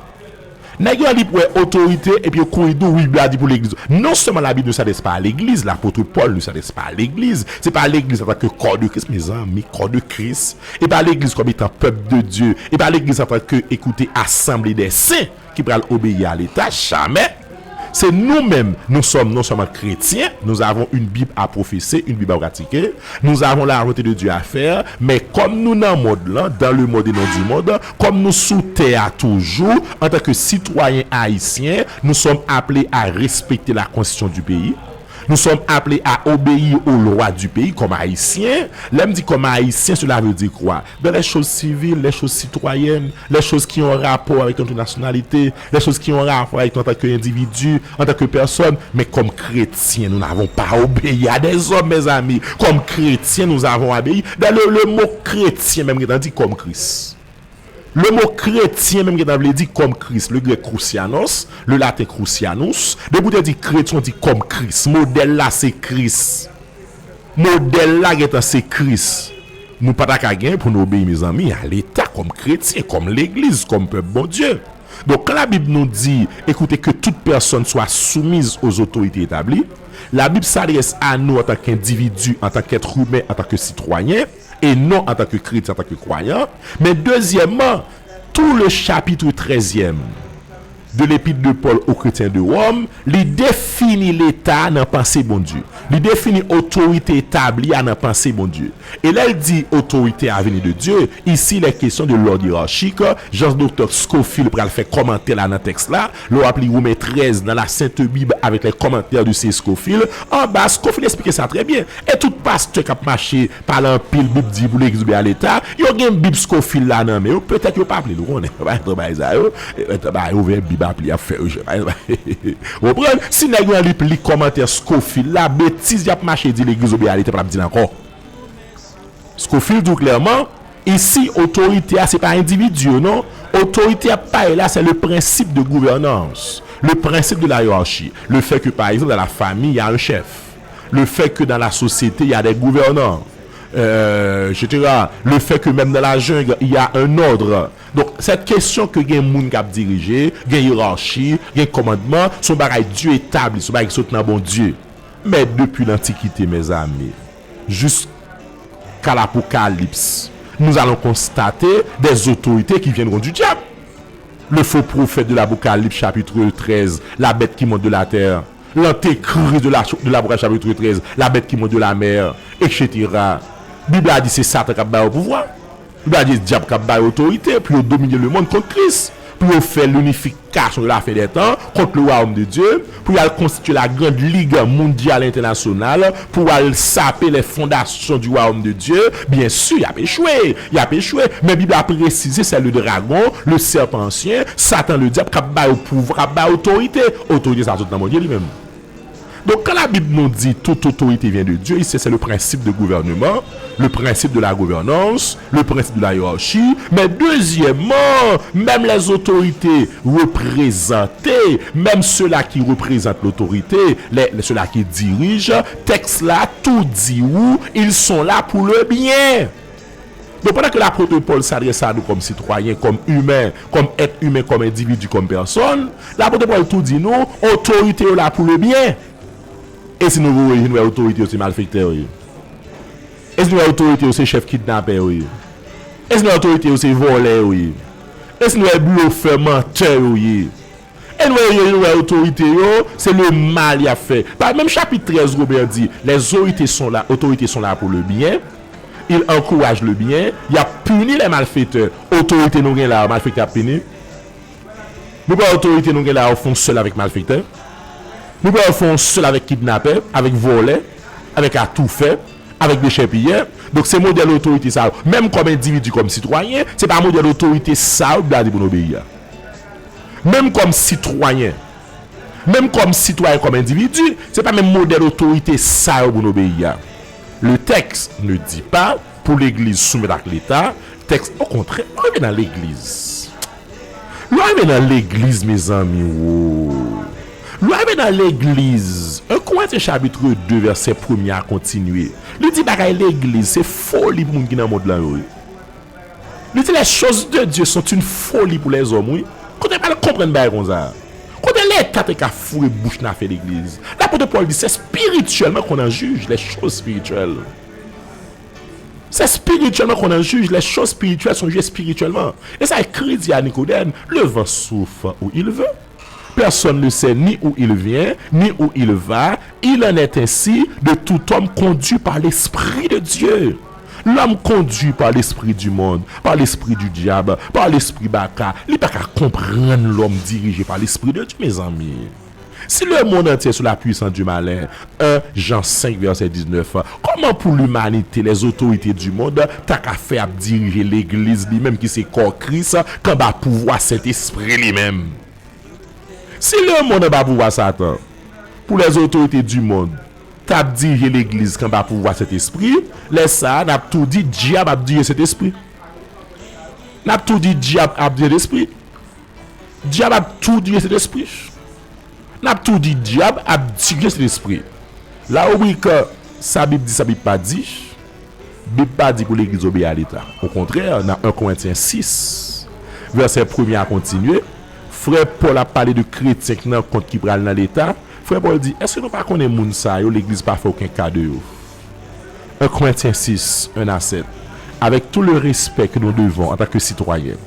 Nèg yo li pou wè otorite epi yo kouri di w, wi, Bib la di pou legliz. Non sèlman la Bible ne s'adresse pas à l'église, l'apôtre Paul ne s'adresse pas à l'église. Se pa legliz antanke corps de Christ, mezanmi, corps de Christ. E pa legliz kòm etan pèp de Dye. E pa legliz antanke, ekoute, asanble dè sen ki pral obeyi a Leta, jamè. Se nou menm, nous sommes non seulement chrétiens, nous avons une Bible à professer, une Bible à pratiquer, nous avons la volonté de Dieu à faire, men kòm nou nan mond lan, dans le monde et non du monde, kòm nou sou tè a toujou, antanke sitwayen ayisyen, nous sommes appelés à respecter la constitution du pays. Nous sommes appelés à obéir aux lois du pays comme Haïtiens. Lè m di comme Haïtiens, cela veut dire quoi? Dans les choses civiles, les choses citoyennes, les choses qui ont rapport avec notre nationalité, les choses qui ont rapport avec nous en tant qu'individu, en tant que personne. Mais comme chrétiens, nous n'avons pas à obéir à des hommes, mes amis. Comme chrétiens, nous avons à obéir. Dans le, le mot chrétien, menm gentan di comme Christ. Le mot chrétien menm gentan vle di comme Christ, le grec crucianos, le latin crucianus. Depi w te di kretyen, w di comme Christ. Modèl la se Christ. Modèl la gentan se Christ. Nou pa ta ka gen pou nou obeyi, mezanmi, a Leta comme chrétien, comme legliz, comme pèp Bondye. Donk, quand la Bible nous dit, écoutez, que toute personne soit soumise aux autorités établies, la Bible s'adresse à nous en tant qu'individus, en tant qu'êtres humains, en tant que citoyens, et non en tant que chrétiens, en tant que croyants. Mais deuxièmement, tout le chapitre treizième, de l'Épître de Paul aux chrétiens de Rome, li defini Leta nan panse Bondye. Li defini otorite etabli a nan panse Bondye. E lè l di otorite a vini de Dye, isi il est question de l'ordre hiérarchique, jan Doktè Scofield pral fè kòmantè la nan tèks la, lè w ap li Women trèz dans la Sainte Bible avec les commentaires de C. Scofield, anba Scofield eksplike sa trè byen. E tout pastè k ap mache pale anpil Bib di pou legliz obeyi a Leta, yo gen Bib Scofield la nan men yo, petèt yo pa ap li l, ou konnen, yo pa gen tan bay sa yo, yo gen tan bay ouvè Bib ap li, ap fè yo, ou konprann? Si nèg yo annik li kòmantè Scofield la, betiz y ap mache di legliz obeyi a Leta, pa t ap di l ankò. Scofield di w klèman, isi, otorite a, se pa endividi yo, non. Otorite a pale la, c'est le principe de gouvernance, le principe de la hiérarchie, le fait que, par exemple, dans la famille, il y a un chef, le fait que dans la société, il y a des gouvernants, euh, et cetera. Le fait que même dans la jungle, il y a un ordre. Donk, cette question que gen moun k ap dirije, gen yerachi, gen kòmandman, se yon bagay Dye etabli, se yon bagay ki sot nan Bondye. Mais depuis l'Antiquité, mes amis, jusqu'à l'Apocalypse, nous allons constater des autorités qui viendront du diable. Le faux prophète de l'Apocalypse, chapitre treize, la bête qui monte de la terre, l'antéchrist de la, de l'Apocalypse, chapitre treize, la bête qui monte de la mer, et cetera. Bib la di se Satan k ap ba yo pouvwa. Li pa di dyab k ap ba yo otorite pou yo domine lemonn kont Kris, pou yo fè linifikasyon de la fen dè tan kont le wayòm de Dye, pou y al konstitye la grande ligue mondiale internationale, pou al sape les fondations du royaume de Dieu. Byen si, y ap echwe, y ap echwe, men Bib la presize se le dragon, le serpent ancien, Satan le dyab k ap ba yo pouvwa, k ap ba yo otorite. Otorite sa sot nan Bondye li menm. Donc, quand la Bible nous dit toute autorité vient de Dieu, ici c'est le principe de gouvernement, le principe de la gouvernance, le principe de la hiérarchie. Mais deuxièmement, même les autorités représentées, même ceux-là qui représentent l'autorité, les, ceux-là qui dirigent, texte-là, tout dit où ils sont là pour le bien. Donk, pandan ke lapot Pòl s'adresse à nous comme citoyens, comme humains, comme être humain, comme individu, comme personne, lapot Pòl tou di nou, otorite yo la pou le byen. E si nou voye, nou wè otorite yo se malfektè yo ye? E si nou wè otorite yo se chèf kidnapè yo ye? E si nou wè otorite yo se vòlè yo ye? E si nou wè blofè, mantè yo ye? E nou wè, nou wè otorite yo, se le mal y ap fè. Pa menm chapit trèz Women an di, les autorités sont là, autorités sont là pour le bien, ils encouragent le bien, y ap pini les malfaiteurs. Otorite nou gen la yo, malfektè ap pini? Nou pa otorite nou gen la yo fè yon sèl avèk malfektè? Nou pa fè yon sèl avèk kidnapè, avèk vòlè, avèk atoufè, avèk dechèpiyè? Donk se modèl otorite sa yo. Menm kòm endividi, kòm sitwayen, se pa modèl otorite sa yo Bib la di pou n obeyi a. Menm kòm sitwayen, menm kòm sitwayen, kòm endividi, se pa menm modèl otorite sa yo pou n obeyi a. Le texte ne dit pas pou legliz soumèt ak Leta, tèks, okontrè, lè w rive nan legliz. Lè w rive nan legliz, mezanmi, wo. Lè w rive nan legliz, un Corinthiens chapitre deux, vèsè premye a kontinye. Li di bagay legliz, se foli pou moun ki nan mond lan yo ye. Li di, les choses de Dieu sont une folie pour les hommes, wi. Kote pral konprann bagay konsa? Kote Leta te ka foure bouch nan afè legliz? Lapot Pòl di, c'est spirituellement qu'on en juge les choses spirituelles. C'est spirituellement qu'on en juge les choses spirituelles sont jugées spirituellement. E sa Kris di a Nikodèm, le vent souffle où il veut. Personne ne sait ni où il vient, ni où il va. Il en est ainsi de tout homme conduit par l'Esprit de Dieu. L'homme conduit par l'esprit du monde, par l'esprit du diable, par l'esprit baka, li pa ka konprann lòm dirije pa l'Esprit de Dieu, mezanmi. Si le monde entier est sous la puissance du malin, un Jean cinq, verset dix-neuf, kòman pou limanite, les autorités du monde, ta ka fè ap dirije legliz li menm ki se kò Kris, k anba pouvwa Sentespri li menm? Si lemonn anba pouvwa Satan, pou les autorités du monde t ap dirije legliz k anba pouvwa Sentespri, lè sa a, n ap tou di dyab ap dirije Sentespri. N ap tou di dyab ap dirije Sentespri. Dyab ap tou dirije Sentespri. N ap tou di dyab ap dirije Sentespri. La ribrik Sa Bib di, sa Bib pa di. Bib pa di pou legliz obeyi a Leta. Okontrè, nan en Korentyen sis, vèsè premye a kontinye, frè Pòl ap pale de kretyen k nan kont ki pral nan Leta. Frè Pòl di, èske nou pa konnen moun sa yo, legliz pa fè okenn ka de yo? En Corinthiens six, un à sept. Avec tout le respect que nous devons en tant que citoyens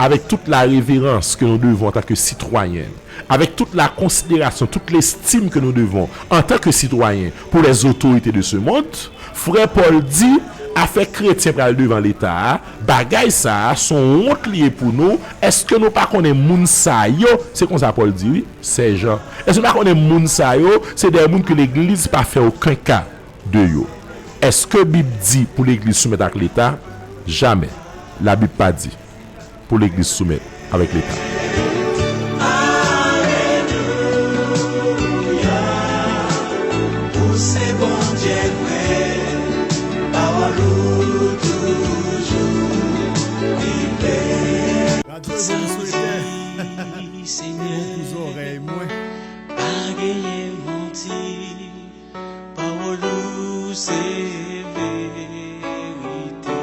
avec toute la révérence que nous devons en tant que citoyens, avec toute la considération, toute l'estime que nous devons en tant que citoyens pour les autorités de ce monde, frè Pòl di, afè kretyen pral devan Leta a, bagay sa a, se yon wont li ye pou nou. Èske nou pa konnen moun sa yo? Se konsa Pòl di, wi, sèjan. Èske nou pa konnen moun sa yo, se de moun ke legliz pa fè okenn ka de yo? Èske Bib di pou legliz soumèt ak Leta? Jamè. Labib pa di pou legliz soumèt avèk Leta. Alelouya, ou se Bondye vrè, pawòl ou toujou li vrè. Radyo Evolisyon Etè. Senyè, bon pou zòrèy mwen. Pa genyen manti. Pawòl ou se verite.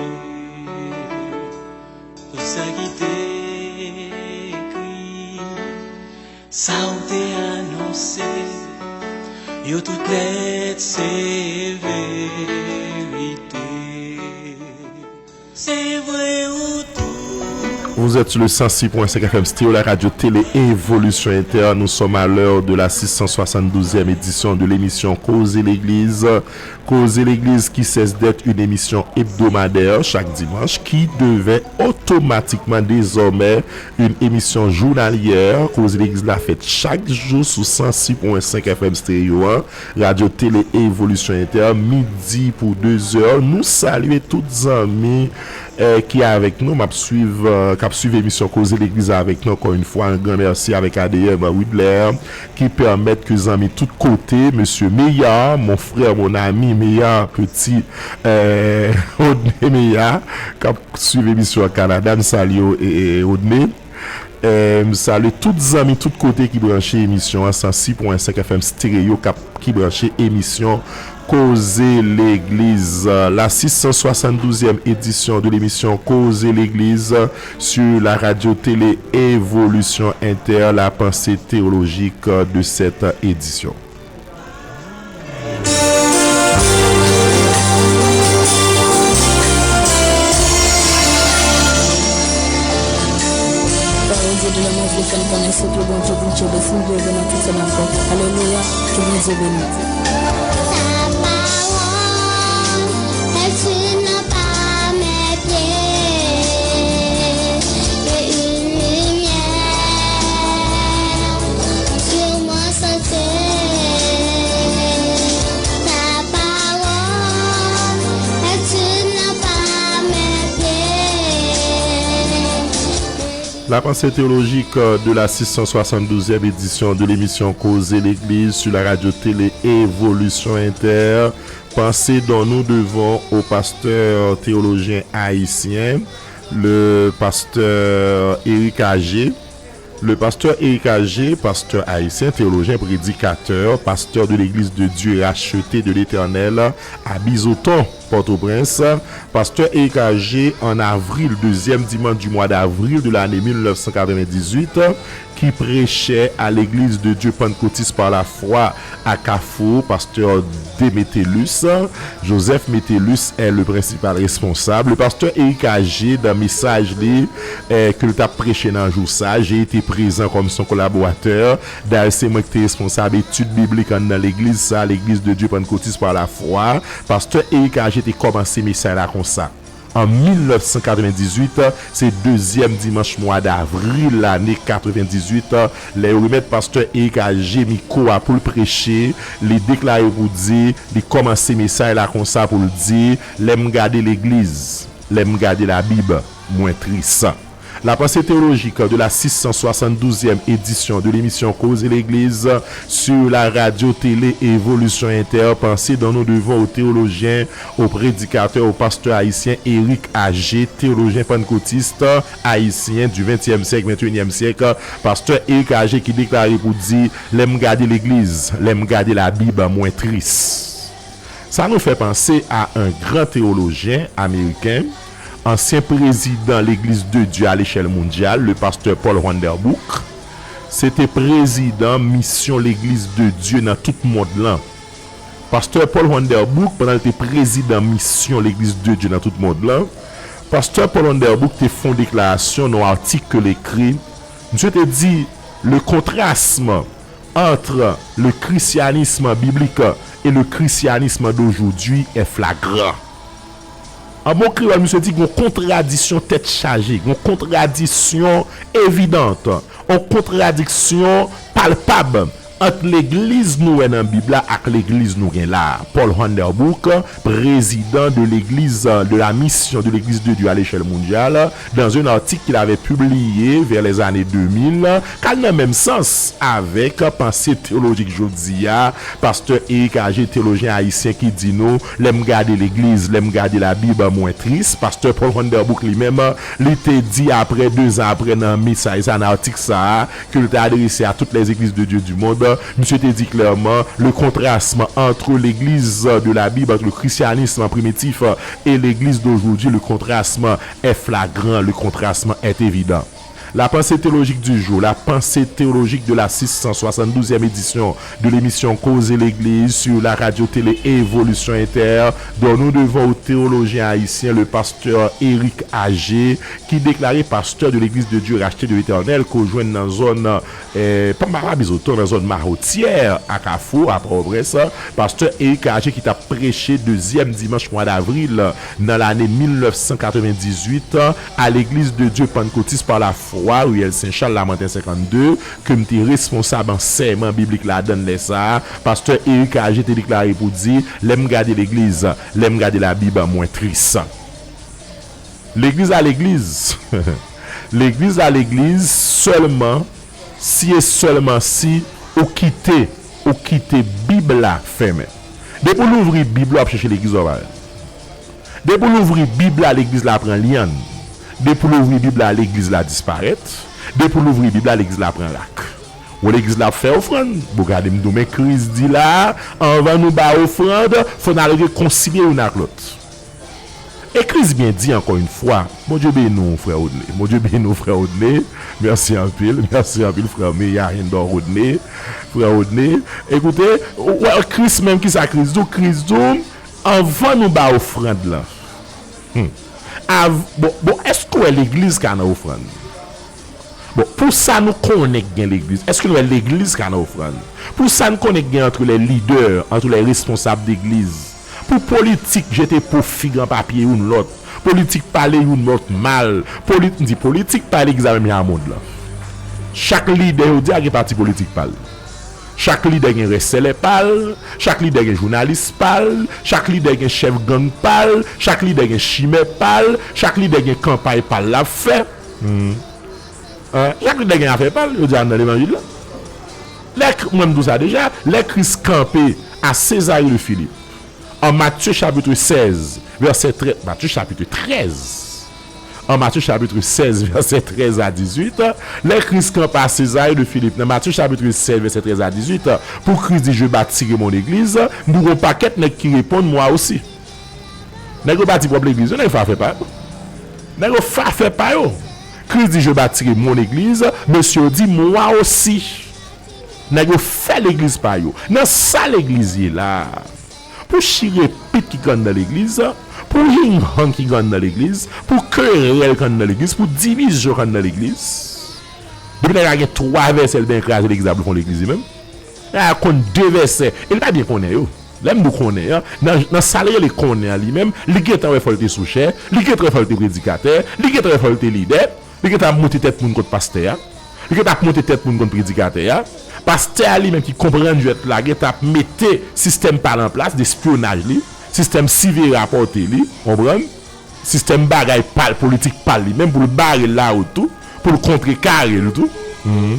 Tout sa ki te ekri, sa w te anonse, yo tout nèt se verite. Se vre ou tou. Vous êtes sur le cent six point cinq F M Stéréo, la radio télé Évolution Inter. Nous sommes à l'heure de la six cent soixante-douzième édition de l'émission Koze Legliz. Koze Legliz qui cesse d'être une émission hebdomadaire chaque dimanche, qui devient automatiquement désormais une émission journalière. Koze Legliz la fèt chak jou sou cent six point cinq F M Stéréo, hein. Radio Télé Évolution Inter, midi pou de zè. Nou salye tout zanmi, eh, ki avèk nou, m ap swiv, eh, k ap swiv emisyon Koze Legliz avèk nou. Encore une fois, un grand merci avec A D M Widler, qui permet que zanmi tout kote, Monsieur Meillard, mon frère, mon ami Meillard, petit, eh, Rodney Meillard, k ap swiv emisyon an Kanada. M salye w, eh, eh, Rodney. Eh, m salye tout zanmi tout kote ki branche emisyon an, cent six point cinq F M Stereo k ap, ki branche emisyon Koze Legliz. La six cent soixante-douzième édition de l'émission Koze Legliz sur la radio télé Évolution Inter, la pensée théologique de cette édition. Pawòl Dye de lanmou vle fè n konnen se ke Bondye vin tchebe, fin leve nan tout sa n ap fè. Alelouya, ke Bondye beni. Sa pawòl est une lampe à mes pieds et une lumière sur mon sentier. Ta parole est une lampe à mes pieds. La pensée théologique de la six cent soixante-douzième édition de l'émission Koze Legliz sur la radio télé Évolution Inter. Pensée dont nous devons au pasteur théologien haïtien, le pasteur Eric Agé. Le pasteur Eric Agé, pasteur haïtien, théologien, prédicateur, pasteur de l'Église de Dieu racheté de l'Éternel à Bizoton, Port-au-Prince. Pasteur Eric Agé, en avril, deuxième dimanche du mois d'avril de l'année mille neuf cent quatre-vingt-dix-huit, qui prêchait à l'Église de Dieu Pentecôtiste par la foi à Kafou, pasteur de Metellus. Joseph Metellus est le principal responsable. Le pasteur Eric Agé, dans message li, eh, ke l t ap preche nan jou sa, j'ai été présent comme son collaborateur. Dayè, se mwen ki te responsab etid biblik anndan legliz sa, l'Église de Dieu Pentecôtiste par la foi. Pasteur Eric Agé te kòmanse mesaj la konsa. An mil nèf san katrevendizuit, se dezyèm dimanch mwa davril lane katrevendizuit, lè yo remèt pastè Eric Agé mikwo a pou l preche, li deklare pou di, li kòmanse mesaj la konsa pou l di, lè m gade legliz, lè m gade Labib, mwen tris. La pensée théologique de la six cent soixante-douzième édition de l'émission Koze Legliz sur la radio télé Évolution Inter, pensée dont nous devons au théologien, au prédicateur, au pasteur haïtien Eric Agé, théologien pentecôtiste haïtien du vingtième siècle, vingt et unième siècle, pasteur Eric Agé ki deklare pou di, lè m gade legliz, lè m gade Labib, mwen tris. Sa nou fè panse a un grand théologien américain, ansyen prezidan Legliz de Dye a lechèl mondyal, le pasteur Paul Vanderbook. Se te prezidan misyon Legliz de Dye nan tout mond lan. Pastè Paul Vanderbook, pandan l te prezidan misyon Legliz de Dye nan tout mond lan, Pastè Paul Vanderburg te fè yon deklarasyon nan yon atik ke l ekri. Misye te di, le contrasme entre le christianisme biblique et le christianisme d'aujourd'hui est flagrant. An bon kreyòl, misye di gen yon kontradisyon tèt chaje, gen yon kontradisyon evidant, yon kontradiksyon palpab ant legliz nou wè nan Bib la ak legliz nou gen la a. Paul Vanderburg, président de l'église, de la mission de l'Église de Dieu à l'échelle mondiale, dans un article qu'il avait publié vers les années deux mille, k al nan menm sans avèk panse teyolojik jodi a, pastè Eric Agé, teyolojyen ayisyen, ki di nou, lè m gade legliz, lè m gade Labib, mwen tris. Pastè Paul Vanderburg li menm, li te di apre, dezan apre, nan mesaj sa, nan atik sa a, ke l te adrese à toutes les églises de Dieu du monde, misye te di klèman, le contrasme entre l'église de la Bible, entre le christianisme primitif et l'église d'aujourd'hui, le contrasme est flagrant, le contrasme est évident. La pensée théologique du jour, la pensée théologique de la six cent soixante-douzième édition de l'émission Koze Legliz sur la radio télé Évolution Inter, dont nous devons au théologien haïtien, le pasteur Eric Agé, ki deklare pastè de l'Église de Dieu Racheté de l'Éternel, ke w jwenn nan zòn, eh, pa, pa, pa Bizoton, nan zòn Mahotyè, a Kafou, a Pòtoprens, pastè Eric Agé ki t ap preche dezyèm dimanch mwa davril nan lane mil nèf san katrevendizuit, a Legliz de Dye Pannkotis pa la Fwa, riyèl Sen Chal, Lamanten senkannde, ke m te responsab ansèyman biblik ladan l lè sa a, pastè Eric Agé te deklare pou di, lè m gade legliz, lè m gade Labib, mwen tris. Legliz a legliz. Legliz a legliz sèlman si e sèlman si ou kite, ou kite Bib la fèmen. Depi w louvri Bib la, w ap chèche legliz la, w pa wè l. Depi w louvri Bib la, legliz la pran lyann. Depi w louvri Bib la, legliz la disparèt. Depi w louvri Bib la, legliz la pran rak. Ou legliz la ap fè ofrann. Bon, gade m di w, men Kris di la, anvan nou ba ofrann, fò n al rekonsilye youn ak lòt. E Kris byen di ankò yon fwa, Bondye beni w, frè Rodney. Bondye beni w, frè Rodney. Mèsi anpil, mèsi anpil, frè Meya Hendor Rodney. Frè Rodney, ekoute, ou wè Kris menm, kisa Kris di w? Kris di w, anvan nou ba ofrann lan, hmm, av-, bon, bon, èske w wè legliz ka nan ofrann? Bon, pou sa nou konnen k gen legliz, èske nou wè legliz ka nan ofrann? Pou sa n konnen k gen entre les leaders, entre les responsables d'église, pou politik jete po fig an papye youn lòt, politik pale youn lòt mal, polit-, m di politik pa legliz la menm jan a mond lan. Chak lidè jodi a gen pati politik pa l. Chak lidè gen rèsèlè pa l, chak lidè gen jounalis pa l, chak lidè gen chèf gang pa l, chak lidè gen chimè pa l, chak lidè gen kanpay pa l l ap fè. Hmm. Hein? Chak lidè gen afè pa l, yo di a nan levanjil la. Lè K-, mwen m di w sa deja, lè Kris kanpe a Césarée de Philippe, an Matye chapit sèz, vèsè trèz, Matye chapit trèz, an Matye chapit sèz, vèsè trèz a dizuit, lè Kris kanpe a Césarée de Philippe, nan Matye chapit sèz, vèsè trèz a dizuit, pou Kris di, je bâtirai mon église, nou gen yon pakèt nèg ki reponn, moi aussi. Nèg yo bati pwòp legliz yo, nèg yo fè afè pa yo. Nèg yo fè afè pa yo. Kris di, je bâtirai mon église, mesye yo di, moi aussi. Nèg yo fè legliz pa yo. Nan sa legliz ye la, pou chire pit ki gen anndan legliz, pou hinghang ki gen anndan legliz, pou kerèl ki gen anndan legliz, pou divizyon ki gen anndan legliz. Depi nèg la gen twa vèsè, l byen kraze legliz la pou l fè yon legliz li menm. Nèg la konn de vèsè, e l pa byen konnen yo. Lè m di w konnen an, nan, nan sa l rele konnen an li menm, li gentan wè fò l te souchè, li gentan wè fò l te predikatè, li gentan wè fò l te lidè, li gentan ap moute tèt moun kont pastè a, li gentan ap moute tèt moun kont predikatè a. Pastè a li menm ki konprann jwèt la, gentan ap mete sistèm pa l an plas, de espyonaj li, sistèm siveye rapòte li, konprann? Sistèm bagay pa l, politik pa l li menm, pou l bare l lawout tou, pou l kontrekare l tou, mhm,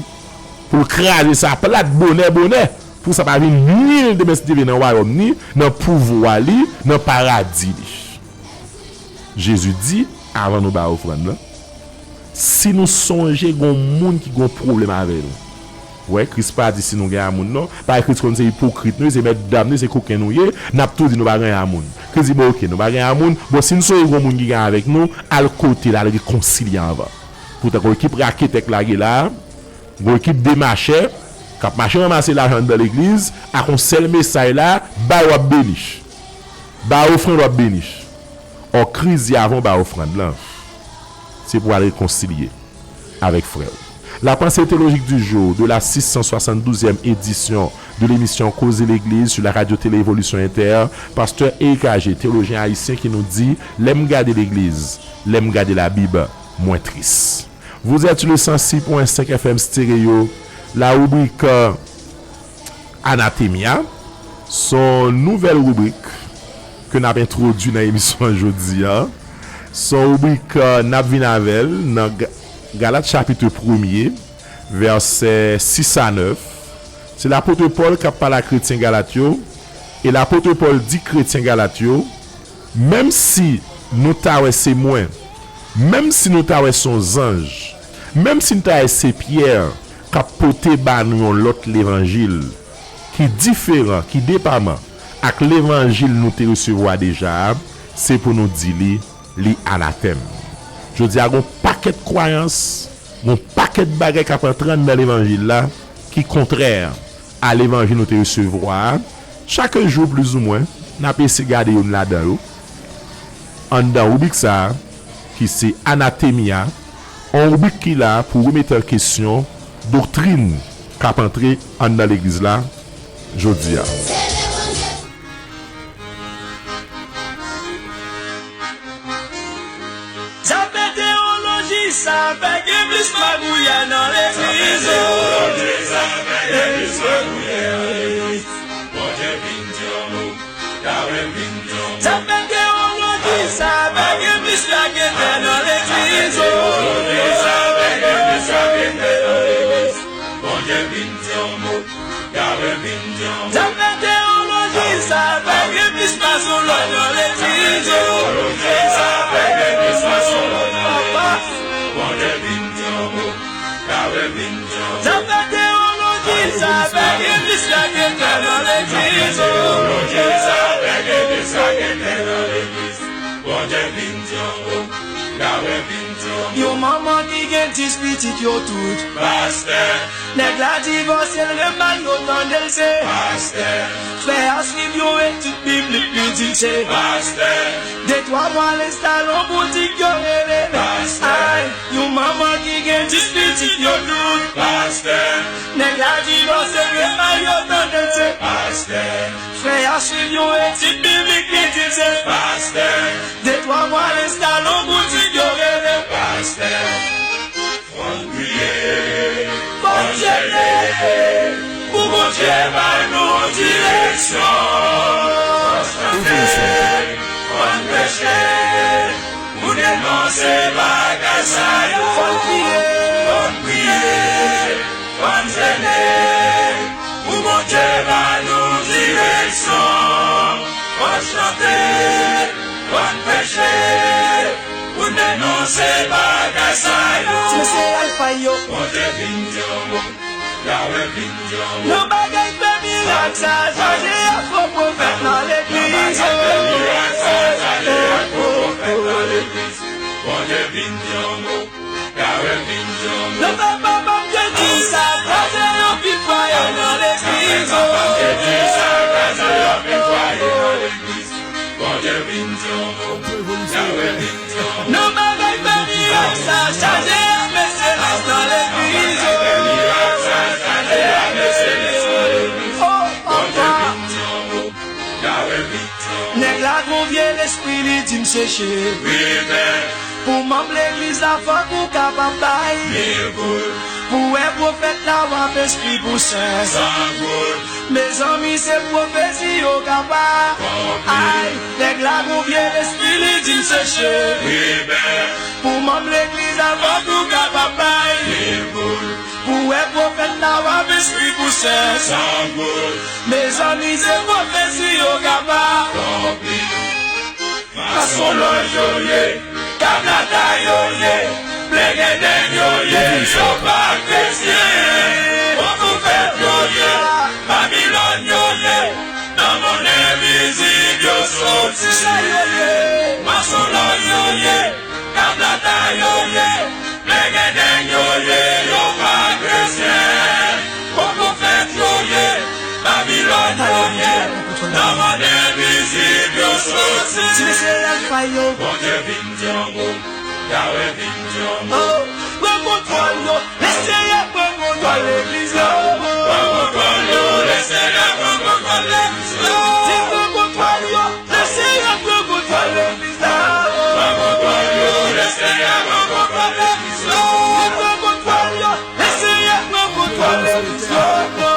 pou l kraze sa plat bonè bonè, pou sa pa vin nwi l demen si Dye vle nan wayòm ni, nan pouvwa li, nan paradi li. Jezi di, avan nou ba ofrann nan, si nou sonje gon moun ki gon pwoblèm avè nou, wè, Kris pa di si nou gen a moun non. Paske Kris konn se ipokrit nou ye, se mèt dam nou ye, se koken nou ye, n ap tou di nou pa gen a moun. Kris di, bon, oke, nou pa gen a moun. Bon, si n sonje gon moun ki gen avèk nou, al kote l, al rekonsilye anvan. Poutan, gon ekip raketè k lage la, gon ekip demachè, k ap mache ranmase lajan anndan legliz, ak yon sèl mesaj la, bay w ap beni. Bay ofrann w ap beni. Ò, kriz y avan w ba ofrann lan, se pou w al rekonsilye avèk frè w. La pensée théologique du jour de la six cent soixante-douzième édition de l'émission Koze Legliz sur la radio télé Évolution Inter, pastè Eric Agé, théologien ayisyen ki nou di, lè m gade legliz, lè m gade Labib, mwen tris. Vous êtes sur le cent six point cinq F M Stéréo, la rubrique euh, Anathemia, se yon nouvèl ribrik ke n ap entwodui nan emisyon an jodi a. Se yon ribrik euh, n ap vin avè l nan Ga- Galat chapit premye, vèsè sis a nèf. Se lapot Pòl k ap pale a kretyen Galat yo, e lapot Pòl di kretyen Galat yo, menm si nou ta wè se mwen, menm si nou ta wè se yon zanj, menm si nou ta wè se Pyè k ap pote ba nou yon lòt levanjil ki diferan, ki depaman ak levanjil nou te resevwa deja a, se pou nou di li, li anatèm. Jodi a, gon pakèt kwayans, gon pakèt bagay k ap antre anndan levanjil la ki kontrè a levanjil nou te resevwa a. Chak jou, plizoumwen, n ap eseye gade youn ladan yo anndan ribrik sa a, ki se Anathemia, yon ribrik ki la pou remete an kesyon doktrin k ap antre anndan legliz la jodi a. Zafè teyoloji sa fè gen plis magouyè nan legliz. Zafè teyoloji sa fè gen plis magouyè nan legliz. Bondye vin di yon mo, Yahweh vin di yon mo. Zafè teyoloji sa fè gen plis lagentè nan legliz. Zafè teyoloji sa fè gen plis lagentè nan legliz. Bondye vin di yon mo. Zafè teyoloji sa fè gen plis masonlòj nan legliz yo. Zafè teyoloji sa fè gen plis masonlòj nan legliz. Bondye vin di yon mo. Zafè teyoloji sa fè gen plis lagentè nan legliz yo. Bondye vin di yon mo. Yon manman ki gen dis pitit yo tout pastè. Nèg la divòse l, remay yo tande l se pastè. Frè a swiv yon etid biblik, li di l se pastè. De twa mwa l enstale yon boutik, yo rele l pastè. Ay, yon manman ki gen dis pitit yo tout pastè. Nèg la divòse l, remay yo tande l se pastè. Frè a swiv yon etid biblik, li di l se pastè. De twa mwa l enstale yon boutik, yo rele pastè. Fòn priye, fòn jene, pou Bondye ba nou direksyon. Fòn chante, fòn preche, pou denonse bagay sa yo. Fòn priye, fòn priye, fòn jene, pou Bondye ba nou direksyon. Fòn chante, fòn preche, pou denonse bagay sa yo. Ti mesye alfa yo. Bondye vin di yon mo, Yahweh vin di yon mo. Yon bagay fè mirak sa, chaje ak fo pwofèt nan legliz yo. Yon bagay fè mirak sa, chaje ak fo pwofèt nan legliz. Bondye vin di yon mo. Yo fè papa m te di sa, kraze anpil fwaye nan legliz yo. Nan bagay fè mirak sa, chaje ak meselas nan legliz yo. Oh, papa. Nèg la gon vye lespri, li di m seche. Pou manm legliz la, fòk ou kapab bay mil goud. Pou wè pwofèt la, w ap enskri pou senk san goud. Mezanmi, se pwofesi yo ka pa. Ay, nèg la gon vye lespri, li di m seche. Pou manm legliz la, fòk ou kapab bay mil goud. Pou wè pwofèt la, w ap enskri pou senk san goud. Mezanmi, se pwofesi yo ka pa. Masonlòj yo ye, kablata yo ye, plengendeng yo ye, yo pa kretyen. Fo pwofèt yo ye, Babilòn yo ye, nan mond envizib yo soti. Sa yo ye, masonlòj yo ye, kablata yo ye, plengendeng yo ye, yo pa kretyen. Fo pwofèt yo ye, Babilòn yo ye, nan mond envizib yo soti. Ti mesye alfa yo. Yahweh vin di yon mo. Oh, pran kontwòl yo, Lesenyè pran kontwòl legliz la. Pran kontwòl yo, Lesenyè pran kontwòl legliz la. Di pran kontwòl yo, Lesenyè pran kontwòl legliz la. Pran kontwòl yo, Lesenyè pran kontwòl legliz la. Di pran kontwòl yo, Lesenyè pran kontwòl legliz la.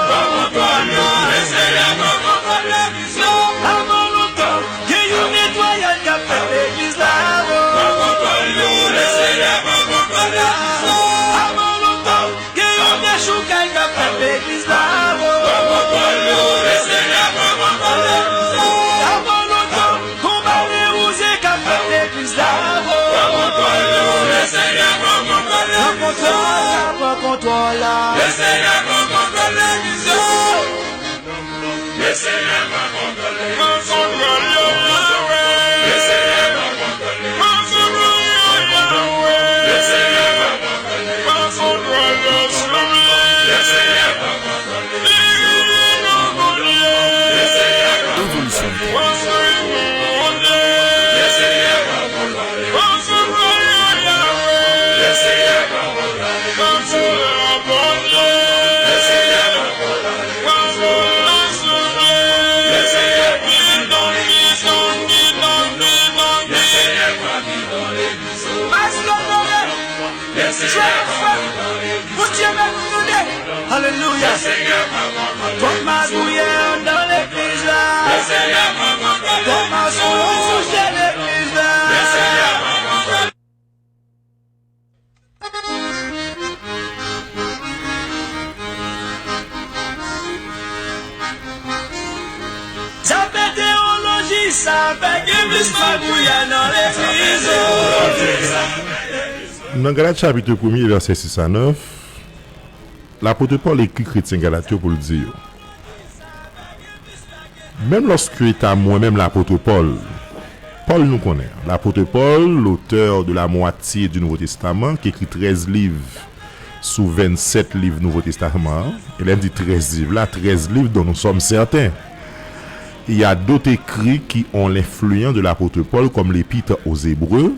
Pran kontwòl yo, Lesenyè pran kontwòl legliz la. Avan lontan, gen yon netwayaj k ap fèt legliz la. Pran kontwòl yo, Lesenyè pran kontwòl legliz la. Avan lontan, gen yon dechoukay k ap fèt legliz la. Pran kontwòl yo, Lesenyè pran kontwòl legliz la. Avan lontan, gon bale wouze k ap fèt legliz la. Pran kontwòl yo, Lesenyè pran kontwòl legliz la. Pran kontwòl la, pran kontwòl la. Lesenyè pran kontwòl legliz la. Lesenyè pran kontwòl legliz la. Pran kontwòl yo, Yahweh. Lesenyè pran kontwòl legliz la. Pran kontwòl yo, Yahweh. Lesenyè pran kontwòl legliz la. Pran kontwòl yo, souple. Lesenyè pran kontwòl legliz la. Evolisyon. Bondye mèt nou tande. Alelouya. Twòp magouyè anndan legliz la. Twòp masonwouj legliz la. Sa fè teyoloji, sa fè gen plis magouyè nan legliz, oh. Nan Galat chapit premye, vèsè sis a nèf, lapot Pòl ekri kretyen Galat yo pou l di yo, menm lòske ta mwen menm lapot Pòl, Pòl nou konnen, lapot Pòl, l'auteur de la moitié du Nouveau Testament, ki ekri trèz liv sou vennsèt liv Nouvo Testaman an, e lè m di trèz liv la, trèz liv dont nous sommes certains. Il y a d'autres écrits qui ont l'influence de l'apôtre Paul, comme l'Épître aux Hébreux,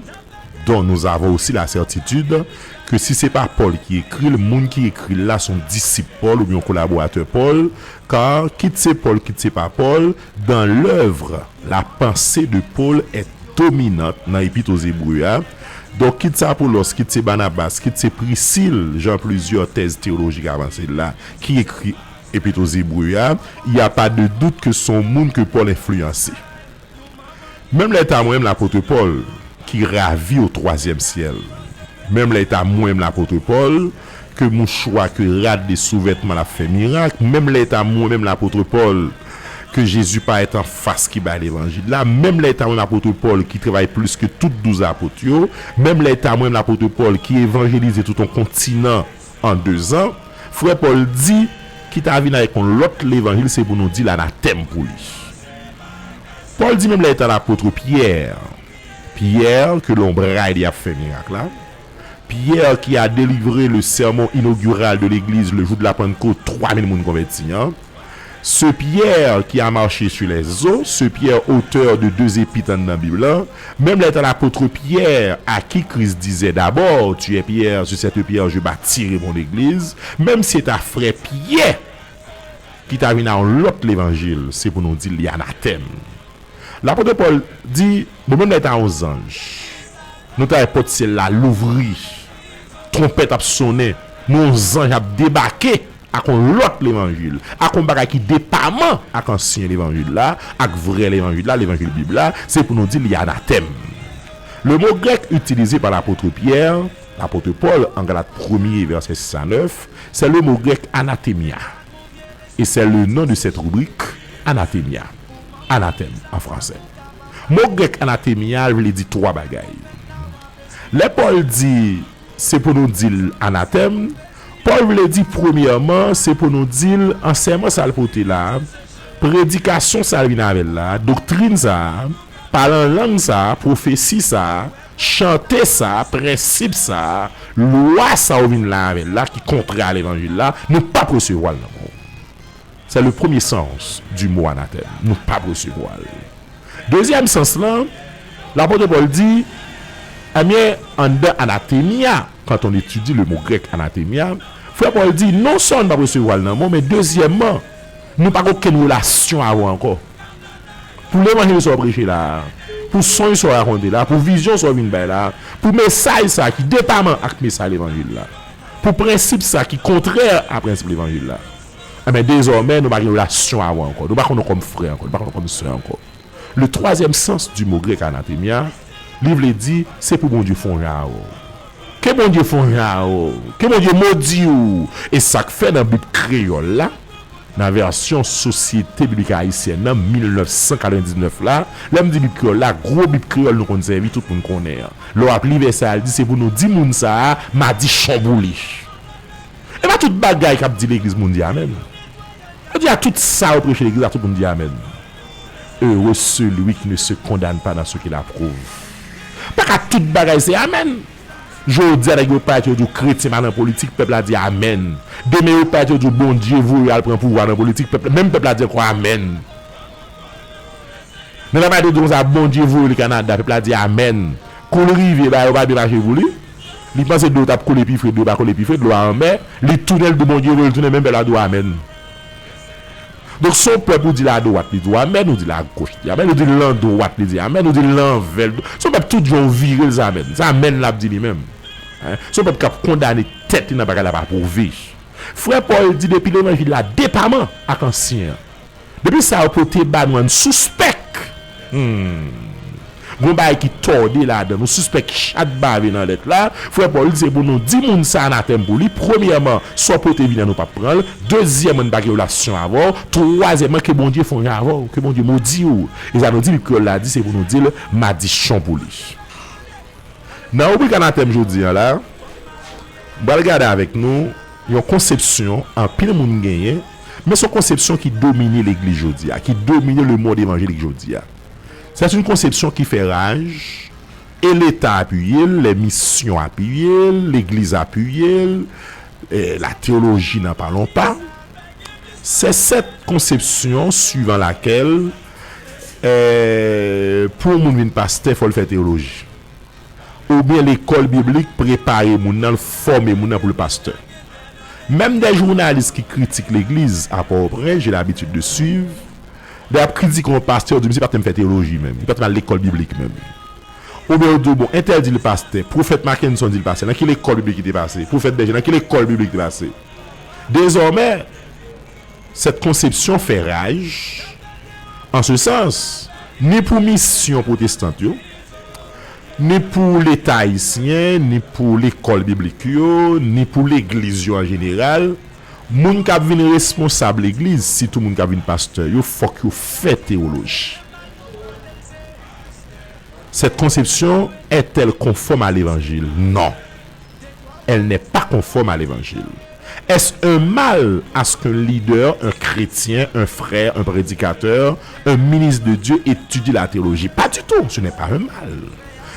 dont nous avons aussi la certitude que si se pa Pòl ki ekri l, moun ki ekri l la se yon disip Pòl oubyen yon kolaboratè Pòl, kar kit se Pòl, kit se pa Pòl, dans l'œuvre, la pensée de Paul est dominante nan Épître aux Hébreux a. Donk, kit se Apollos, kit se Barnabas, kit se Prisil, jan plizyè tèz teyolojik avanse la, ki ekri Épître aux Hébreux a, il y a pas de doute que se yon moun ke Pòl enfliyanse. Menm lè ta mwen menm lapot Pòl ki ravi o twazyèm syèl, menm lè ta mwen menm lapot Pòl ke mouchwa, ke rad de souvètman l ap fè mirak, menm lè ta mwen menm lapot Pòl ke Jezi parèt anfas ki bay levanjil la, menm lè ta mwen menm lapot Pòl ki travay plis ke tout douz apot yo, menm lè ta mwen menm lapot Pòl ki evanjelize tout yon kontinan an dezan, frè Pòl di, ki ta vin avèk yon lòt levanjil, se pou nou di l anatèm pou li. Pòl di menm lè ta lapot Pyè, Pyè ke lonbray li ap fè mirak la, Pyè ki a délivré le sermon inaugural de l'église le jour de la Pentecôte, twa mil moun konvèti an, ce Pierre qui a marché sur les eaux, ce Pierre auteur de deux épîtres anndan Bib la, menm lè ta lapot Pyè, à qui Christ disait d'abord, tu es Pierre, sur cette pierre je bâtirai mon église, menm si se ta frè Pyè ki ta vin a yon lòt levanjil, se pou nou di li anatèm. Lapot Pòl di, bon, menm lè ta yon zanj, nou ta wè pòt syèl la louvri, twonpèt ap sonnen, nou yon zanj ap debake ak yon lòt levanjil, ak yon bagay ki depaman ak ansyen levanjil la, ak vrè levanjil la, levanjil Bib la, se pou nou di li anatèm. Le mot grec utilisé par l'apôtre Pierre, l'apôtre Paul, en Galates premier, verset six à neuf, c'est le mot grec anathemia. Et c'est le nom de cette rubrique, anathemia. Anathème en français. Mo grèk anathemia vle di twa bagay. Lè Pòl di, se pou nou di l anatèm, Pòl vle di, premyèman, se pou nou di l ansèyman sa l pote la, predikasyon sa l vin avè l la, doktrin sa a, pale an lang sa a, pwofesi sa a, chante sa a, prensip sa a, lwa sa a ou vin la avè l la, ki kontrè a levanjil la, nou p ap resevwa l nan men w. C'est le premier sens du mot anathème. Nou p ap resevwa l. Dezyèm sans lan, lapot Pòl di, Ebyen, anndan anatemia, quand on étudie le mot grec anatemia, frè Pòl di, non sèlman nou p ap resevwa l nan men w, men dezyèmman, nou pa gen okenn relasyon avè w ankò. Pou levanjil sa w preche la a, pou sonj sa w rakonte la a, pou vizyon sa w vin bay la a, pou mesaj sa a ki depaman ak mesaj levanjil la, pou prensip sa a ki kontrè a prensip levanjil la, ebyen, dezòmè, nou pa gen relasyon avè w ankò. Nou pa konn ou kòm frè ankò, nou pa konn ou kòm sè ankò. Le troisième sens du mot grec anathemia, li vle di, se pou Bondye fè yon jan avè w. Ke Bondye fè yon jan avè w. Ke Bondye modi w. E sa k fè nan Bib kreyòl la, nan vèsyon Sosyete Biblik Ayisyèn nan mil nèf san katrevendiznèf la, lè m di Bib kreyòl la, gwo Bib kreyòl nou konn sèvi, tout moun konnen an. Lè w ap li vèsè a, l di se pou nou di moun sa a, madichon pou li. E pa tout bagay k ap di legliz moun di amèn. Yo di a tout sa yo preche legliz la, tout moun di amèn. Heureux celui qui ne se condamne pas dans ce qu'il approuve. Pa ka tout bagay se amèn. Jodi a, nèg yo parèt yo di w kretyen pa nan politik, pèp la di amèn. Demen yo parèt yo di w Bondye voye al pran pouvwa nan politik, pèp, menm pèp la di ankò amèn. Nan lè parèt yo di konsa Bondye voye l Kanada, pèp la di amèn. Kou l rive, bagay yo pa byen mache pou li. Li panse dlo t ap koule pi fre, dlo pa koule pi fre, dlo a anmè. Li tounen, l di Bondye voye l tounen, menm pèp la di w amèn. Donk, se yon pèp ou di l adwat, li di w amèn, ou di l agoch, li di amèn, ou di l landwat, li di amèn, ou di l lanvè, l di, se yon pèp tout jan w vire l, se amèn. Se amèn l ap di li menm. Hein? Se yon pèp k ap kondane tèt li nan bagay l ap apwouve. Frè Pòl di depi levanjil la depaman ak ansyen an. Depi sa yo pote ba nou an, n sispèk. Hmm. Gon bagay ki tòde ladan, nou sispèk chat bave nan lèt la. Frè Pòl di se pou nou di moun sa anatèm pou li. Premyèman, sa w pote vini an nou p ap pran l. Dezyèmman, n pa gen relasyon avè w. Twazyèmman, ke Bondye fè yon jan avè w, ke Bondye modi w. E sa nou di, Bib kreyòl la di se pou nou di l madichon pou li. Nan ribrik anatèm jodi a la, m pral gade avèk nou yon konsepsyon anpil moun genyen, men se yon konsepsyon ki domine legliz jodi a, ki domine le monde évangélique jodi a. C'est une conception qui fait rage, et l'État appuie l, les missions appuie l, legliz appuie l, eh, la théologie n'en parlons pas. C'est cette conception suivant laquelle, eh, pou yon moun vin pastè, fò l fè teyoloji. Oubyen lekòl biblik prepare moun nan, l fòme moun nan pou l pastè. Menm des journalistes ki kritik legliz a Pòtoprens, j'ai l'habitude de suivre, lè y ap kritike yon pastè, yo di misye pa t menm fè teyoloji menm, li pa t menm al lekòl biblik menm. Oubyen yo di w, bon, entèl di l pastè, pwofèt Mackenson di l pastè, nan ki lekòl biblik li te pase? Pwofèt Bèje, nan ki lekòl biblik li te pase? Dezòmè, cette conception fait rage, en ce sens, ni pou misyon pwotestant yo, ni pou Leta ayisyen, ni pou lekòl biblik yo, ni pou legliz yo an jeneral, moun k ap vin responsab legliz, sitou moun k ap vin pastè yo, fòk yo fè teyoloji. Cette conception est-elle conforme à l'Évangile? Non. Elle n'est pas conforme à l'Évangile. Est-ce un mal à ce qu'un leader, un chrétien, un frère, un prédicateur, un ministre de Dieu étudie la théologie? Pas du tout, ce n'est pas un mal.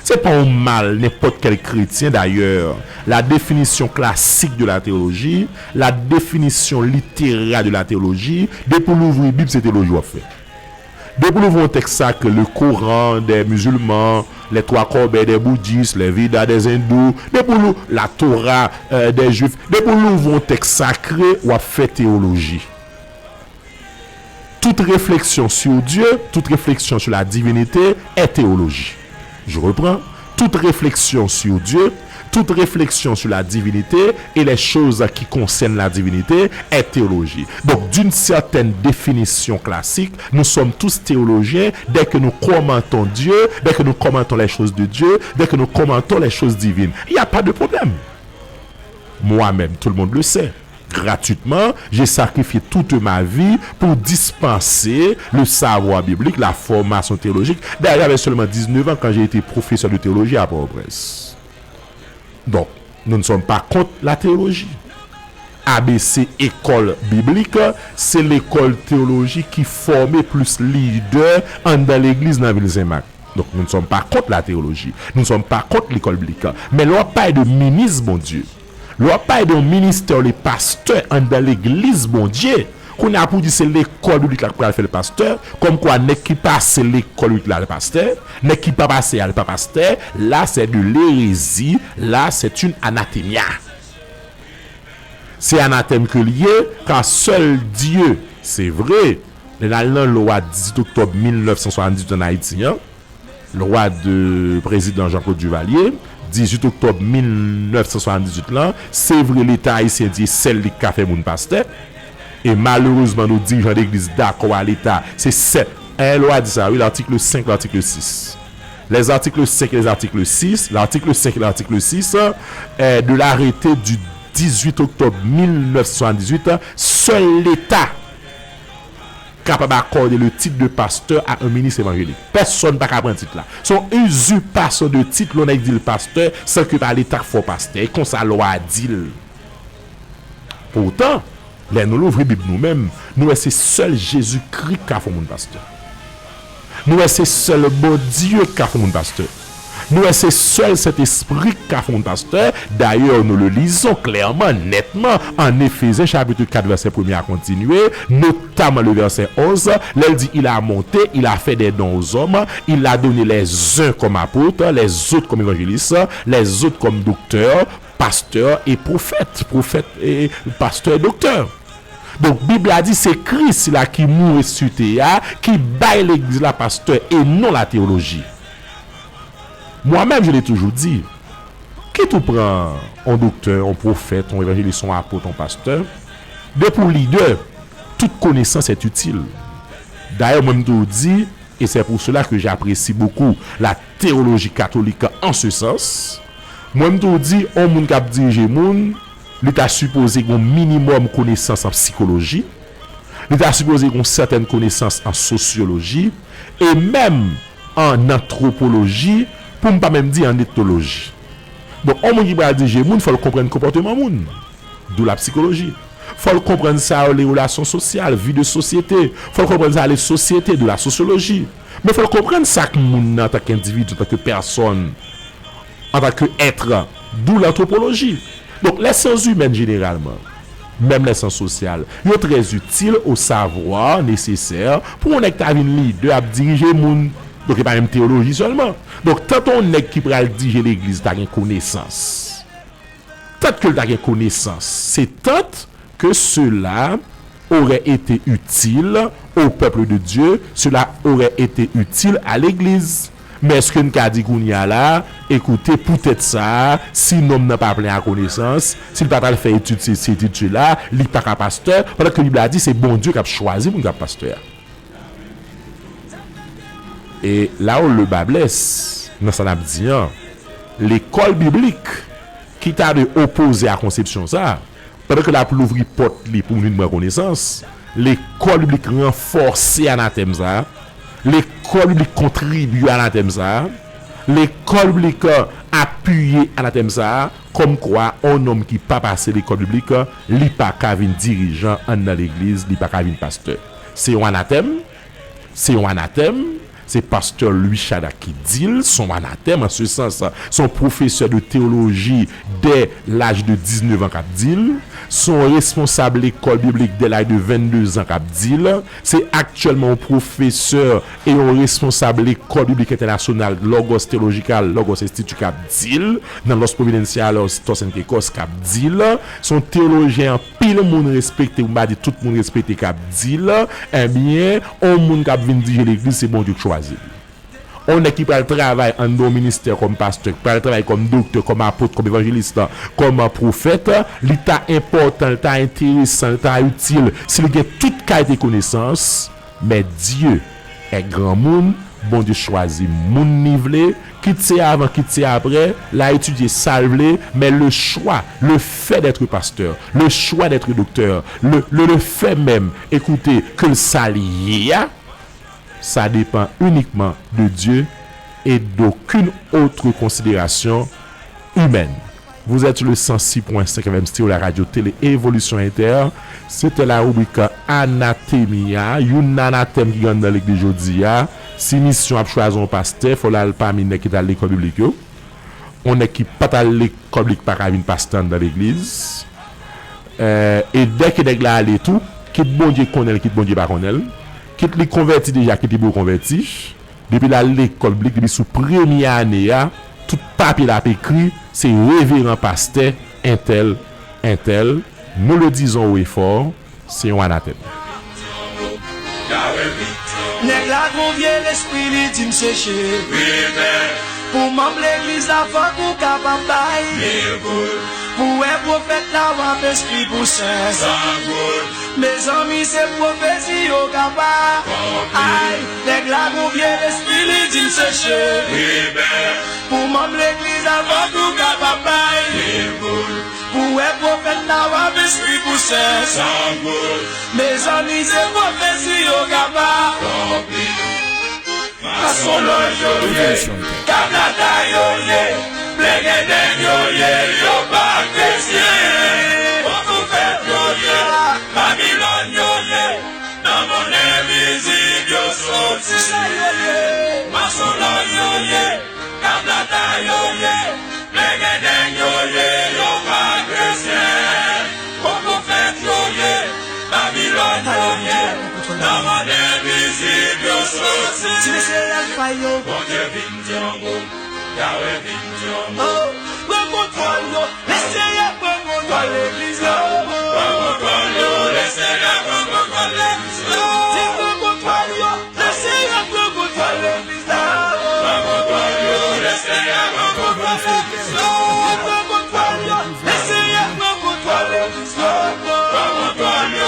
Se pa yon mal, nenpòt kèl kretyen dayè. La définition classique de la théologie, la définition littérale de la théologie, depi w louvri Bib, se teyoloji w ap fè. Depi w louvri yon tèks sakre, le Coran des musulmans, les trois corbeilles des bouddhistes, les Vedas des hindous, depi w lou-, la Torah, euh, des juifs, depi w louvri yon tèks sakre, w ap fè teyoloji. Toute réflexion sur Dieu, toute réflexion sur la divinité est théologie. Je reprends. Toute réflexion sur Dieu, toute réflexion sur la divinité et les choses qui concernent la divinité est théologie. Donc, d'une certaine définition classique, nous sommes tous théologiens dès que nous commentons Dieu, dès que nous commentons les choses de Dieu, dès que nous commentons les choses divines. Il n'y a pas de problème. Moi-même, tout le monde le sait. Gratuitement, j'ai sacrifié toute ma vie pour dispenser le savoir biblique, la formation théologique. D'ailleurs, j'avais seulement dix-neuf ans quand j'ai été professeur de théologie à Port-au-Prince. Donc, nous ne sommes pas contre la théologie. A B C, école biblique, c'est l'école théologique qui formait plus leader dans l'église dans ville Saint-Marc. Donk, nou n sòm pa kont lateyoloji. Nou n sòm pa kont lekòl biblik. Men lè w ap pale de minis Bondye, lè w ap pale de yon ministè, le pastè anndan legliz Bondye, Kounye a pou w di se lekòl biblik la k pral fè l pastè, kòmkwa nèg ki pase lekòl biblik la l pastè, nèg ki pa pase a l pa pastè, là c'est de l'hérésie, là c'est une anathema. Se anatèm ke l ye, ka sèl Dye, se vre, lè n al nan lwa dizuit oktòb mil nèf san swasanndizwit ann Ayiti an, lwa de prezidan Jean-Claude Duvalier, dizuit oktòb mil nèf san swasanndizwit lan, se vre Leta ayisyen di sèl li k ka fè moun pastè, e malerezman nou dirijan legliz dakò a Leta, se sèl, en, lwa di sa, wi, l'article cinq, l'article six. Les articles cinq et les articles six, l'article cinq et l'article six, euh, de l'arrêté du dizuit oktòb mil nèf san swasanndizwit, sèl Leta kapab akòde le titre de pasteur à un ministre évangélique. Pèsonn pa ka pran tit la. Se yon izipasyon de tit, lè yon nèg di l pastè, san ke pa Leta k fè w pastè. E konsa lwa a di l. Poutan, lè nou louvri Bib nou menm, nou wè se sèl Jezikri k ka fè yon moun pastè. Nou wè se sèl Bondye k ka fè yon moun pastè. Nou wè se sèl Sentespri k ka fè yon moun pastè. D'ailleurs, nous le lisons clairement, nettement, en Éphésiens chapitre quatre, verset premier à continuer, notamment le verset onze, lè l di, il a monté, il a fait des dons aux hommes, il a donné les uns comme apôtres, les autres comme évangélistes, les autres comme docteurs, pasteurs et prophètes, prophètes et pasteurs et docteurs. Donk, Bib la di se Kris la ki mouri sou tè a, ki bay legliz la pastè e non la théologie. Moi-même, je l'ai toujours dit, kit ou pran yon doktè, yon pwofèt, yon evanjelis, yon apot, yon pastè, depi w lidè, toute connaissance est utile. Dayè, mwen, m toujou di, et c'est pour cela que j'apprécie beaucoup la théologie catholique en ce sens. Mwen, m toujou di, yon moun k ap dirije moun, li ta sipoze gen yon minimòm konesans an sikoloji, li ta sipoze gen yon sètèn konesans an sosyoloji, e menm an antwopoloji, pou m pa menm di an etnoloji. Donk, yon moun ki pral dirije moun, fò l konprann konpòteman moun, d'où la psychologie. Fò l konprann sa yo, les relations sociales, vie de société. Fò l konprann sa, les sociétés, d'où la sociologie. Men fò l konprann sa k moun nan antanke endividi, antanke pèsòn, antanke èt, d'où l'anthropologie. Donk, les sciences humaines jeneralman, menm les sciences sociales, yo trè itil au savoir nécessaire pou yon nèg ta vin lidè ap dirije moun. Donk, e pa menm teyoloji sèlman. Donk, tant yon nèg ki pral dirije legliz ta gen konesans, tant ke l ta gen konesans, se tant que cela aurait été utile au peuple de Dieu, cela aurait été utile à l'église. Men èske n ka di kounye a la, ekoute, poutèt sa, si nonm nan pa plen a konesans, si l pa t al fè etid sesi, etid sela, li pa ka pastè, pandan ke Bib la di se Bondye k ap chwazi moun k ap pastè a? E là où le bât blesse, nan sa n ap di an, lekòl biblik ki ta dwe opoze a konsepsyon sa a, pandan ke l ap louvri pòt li pou moun vin pran konesans, lekòl biblik ranfòse anatèm sa a, lekòl biblik kontribye anatèm sa a, lekòl biblik apiye anatèm sa a, kòmkwa yon nonm ki pa pase lekòl biblik, li pa ka vin dirijan anndan legliz, li pa ka vin pastè. Se yon anatèm, se yon anatèm, se pastè Louis Chadac ki di l, se yon anatèm, en ce sens, se yon professeur de théologie dès l'âge de dix-neuf ans k ap di l, se yon responsab lekòl biblik dès l'âge de vingt-deux ans k ap di l, se aktyèlman yon pwofesè e yon responsab lekòl biblik entènasyonal Logos Theological, Logos Institute k ap di l, nan Los Providenciales, Los Enquicos k ap di l, se yon teyolojyen anpil moun respekte, pou m pa di tout moun respekte k ap di l, ebyen, yon moun k ap vin dirije legliz, se Bondye k chwazi l. Yon nèg ki pral travay anndan yon ministè kòm pastè, ki pral travay kòm doktè, kòm apot, kòm evanjelis, kòm pwofèt, li ta enpòtan, li ta enteresan, li ta itil, si li gen tout kalite konesans, mais Dieu est granmoun, Bondye chwazi moun li vle, kit se avan, kit se aprè, l a etidye sa l vle, men le choix, le fait d'être pasteur, le choix d'être docteur, le, le, le fait même, écoutez, ke l sa l ye a, ça dépend uniquement de Dieu et d'aucune autre considération humaine. Vous êtes sur le cent six point cinq F M Stereo, la radio télé Évolution Inter. C'était la rubrique Anathema, youn nan anatèm ki gen anndan legliz jodi a. Si misyon ap chwazi yon pastè, fò l al pami nèg ki t al lekòl biblik yo. Yon nèg ki pa t al lekòl biblik pa ka vin pastè anndan legliz. Eh, e dèke nèg la ale tou, Kit Bondye konnen l, kit Bondye pa konnen l, kit li konvèti deja, kit li poko konvèti, depi l al lekòl biblik, depi sou premye ane a, tout papye l ap ekri, se reveran pastè, entèl, entèl, nou le dizon haut et fort, se yon anatèm. Nèg la gon vye lespri, li di m seche. Pou manm legliz la, fòk ou kapab bay. Pou wè pwofèt la, w ap enskri pou sè. Mezanmi, se pwofesi yo ka pa. Ay, nèg la gon vye lespri, li di m seche. Pou manm legliz la, fòk ou kapab bay. Pou wè pwofèt la, w ap enskri pou sè. Mezanmi, se pwofesi yo ka pa. Mason lòj yo ye, kablata yo ye, blegedeng yo ye, yo pa kretyen. Bon pwofèt yo ye, Babilòn yo ye, nan mòn envizib yo soti. Mason lòj yo ye, kablata yo ye, blegedeng yo ye, yo pa kretyen. Bon pwofèt yo ye, Babilòn yo ye, nan mond envizib yo soti. Ti mesye Alfa yo. Bondye vin di yon mo, Yawe vin di yon mo. Oh, pran kontwòl yo, Lesenyè pran kontwòl legliz.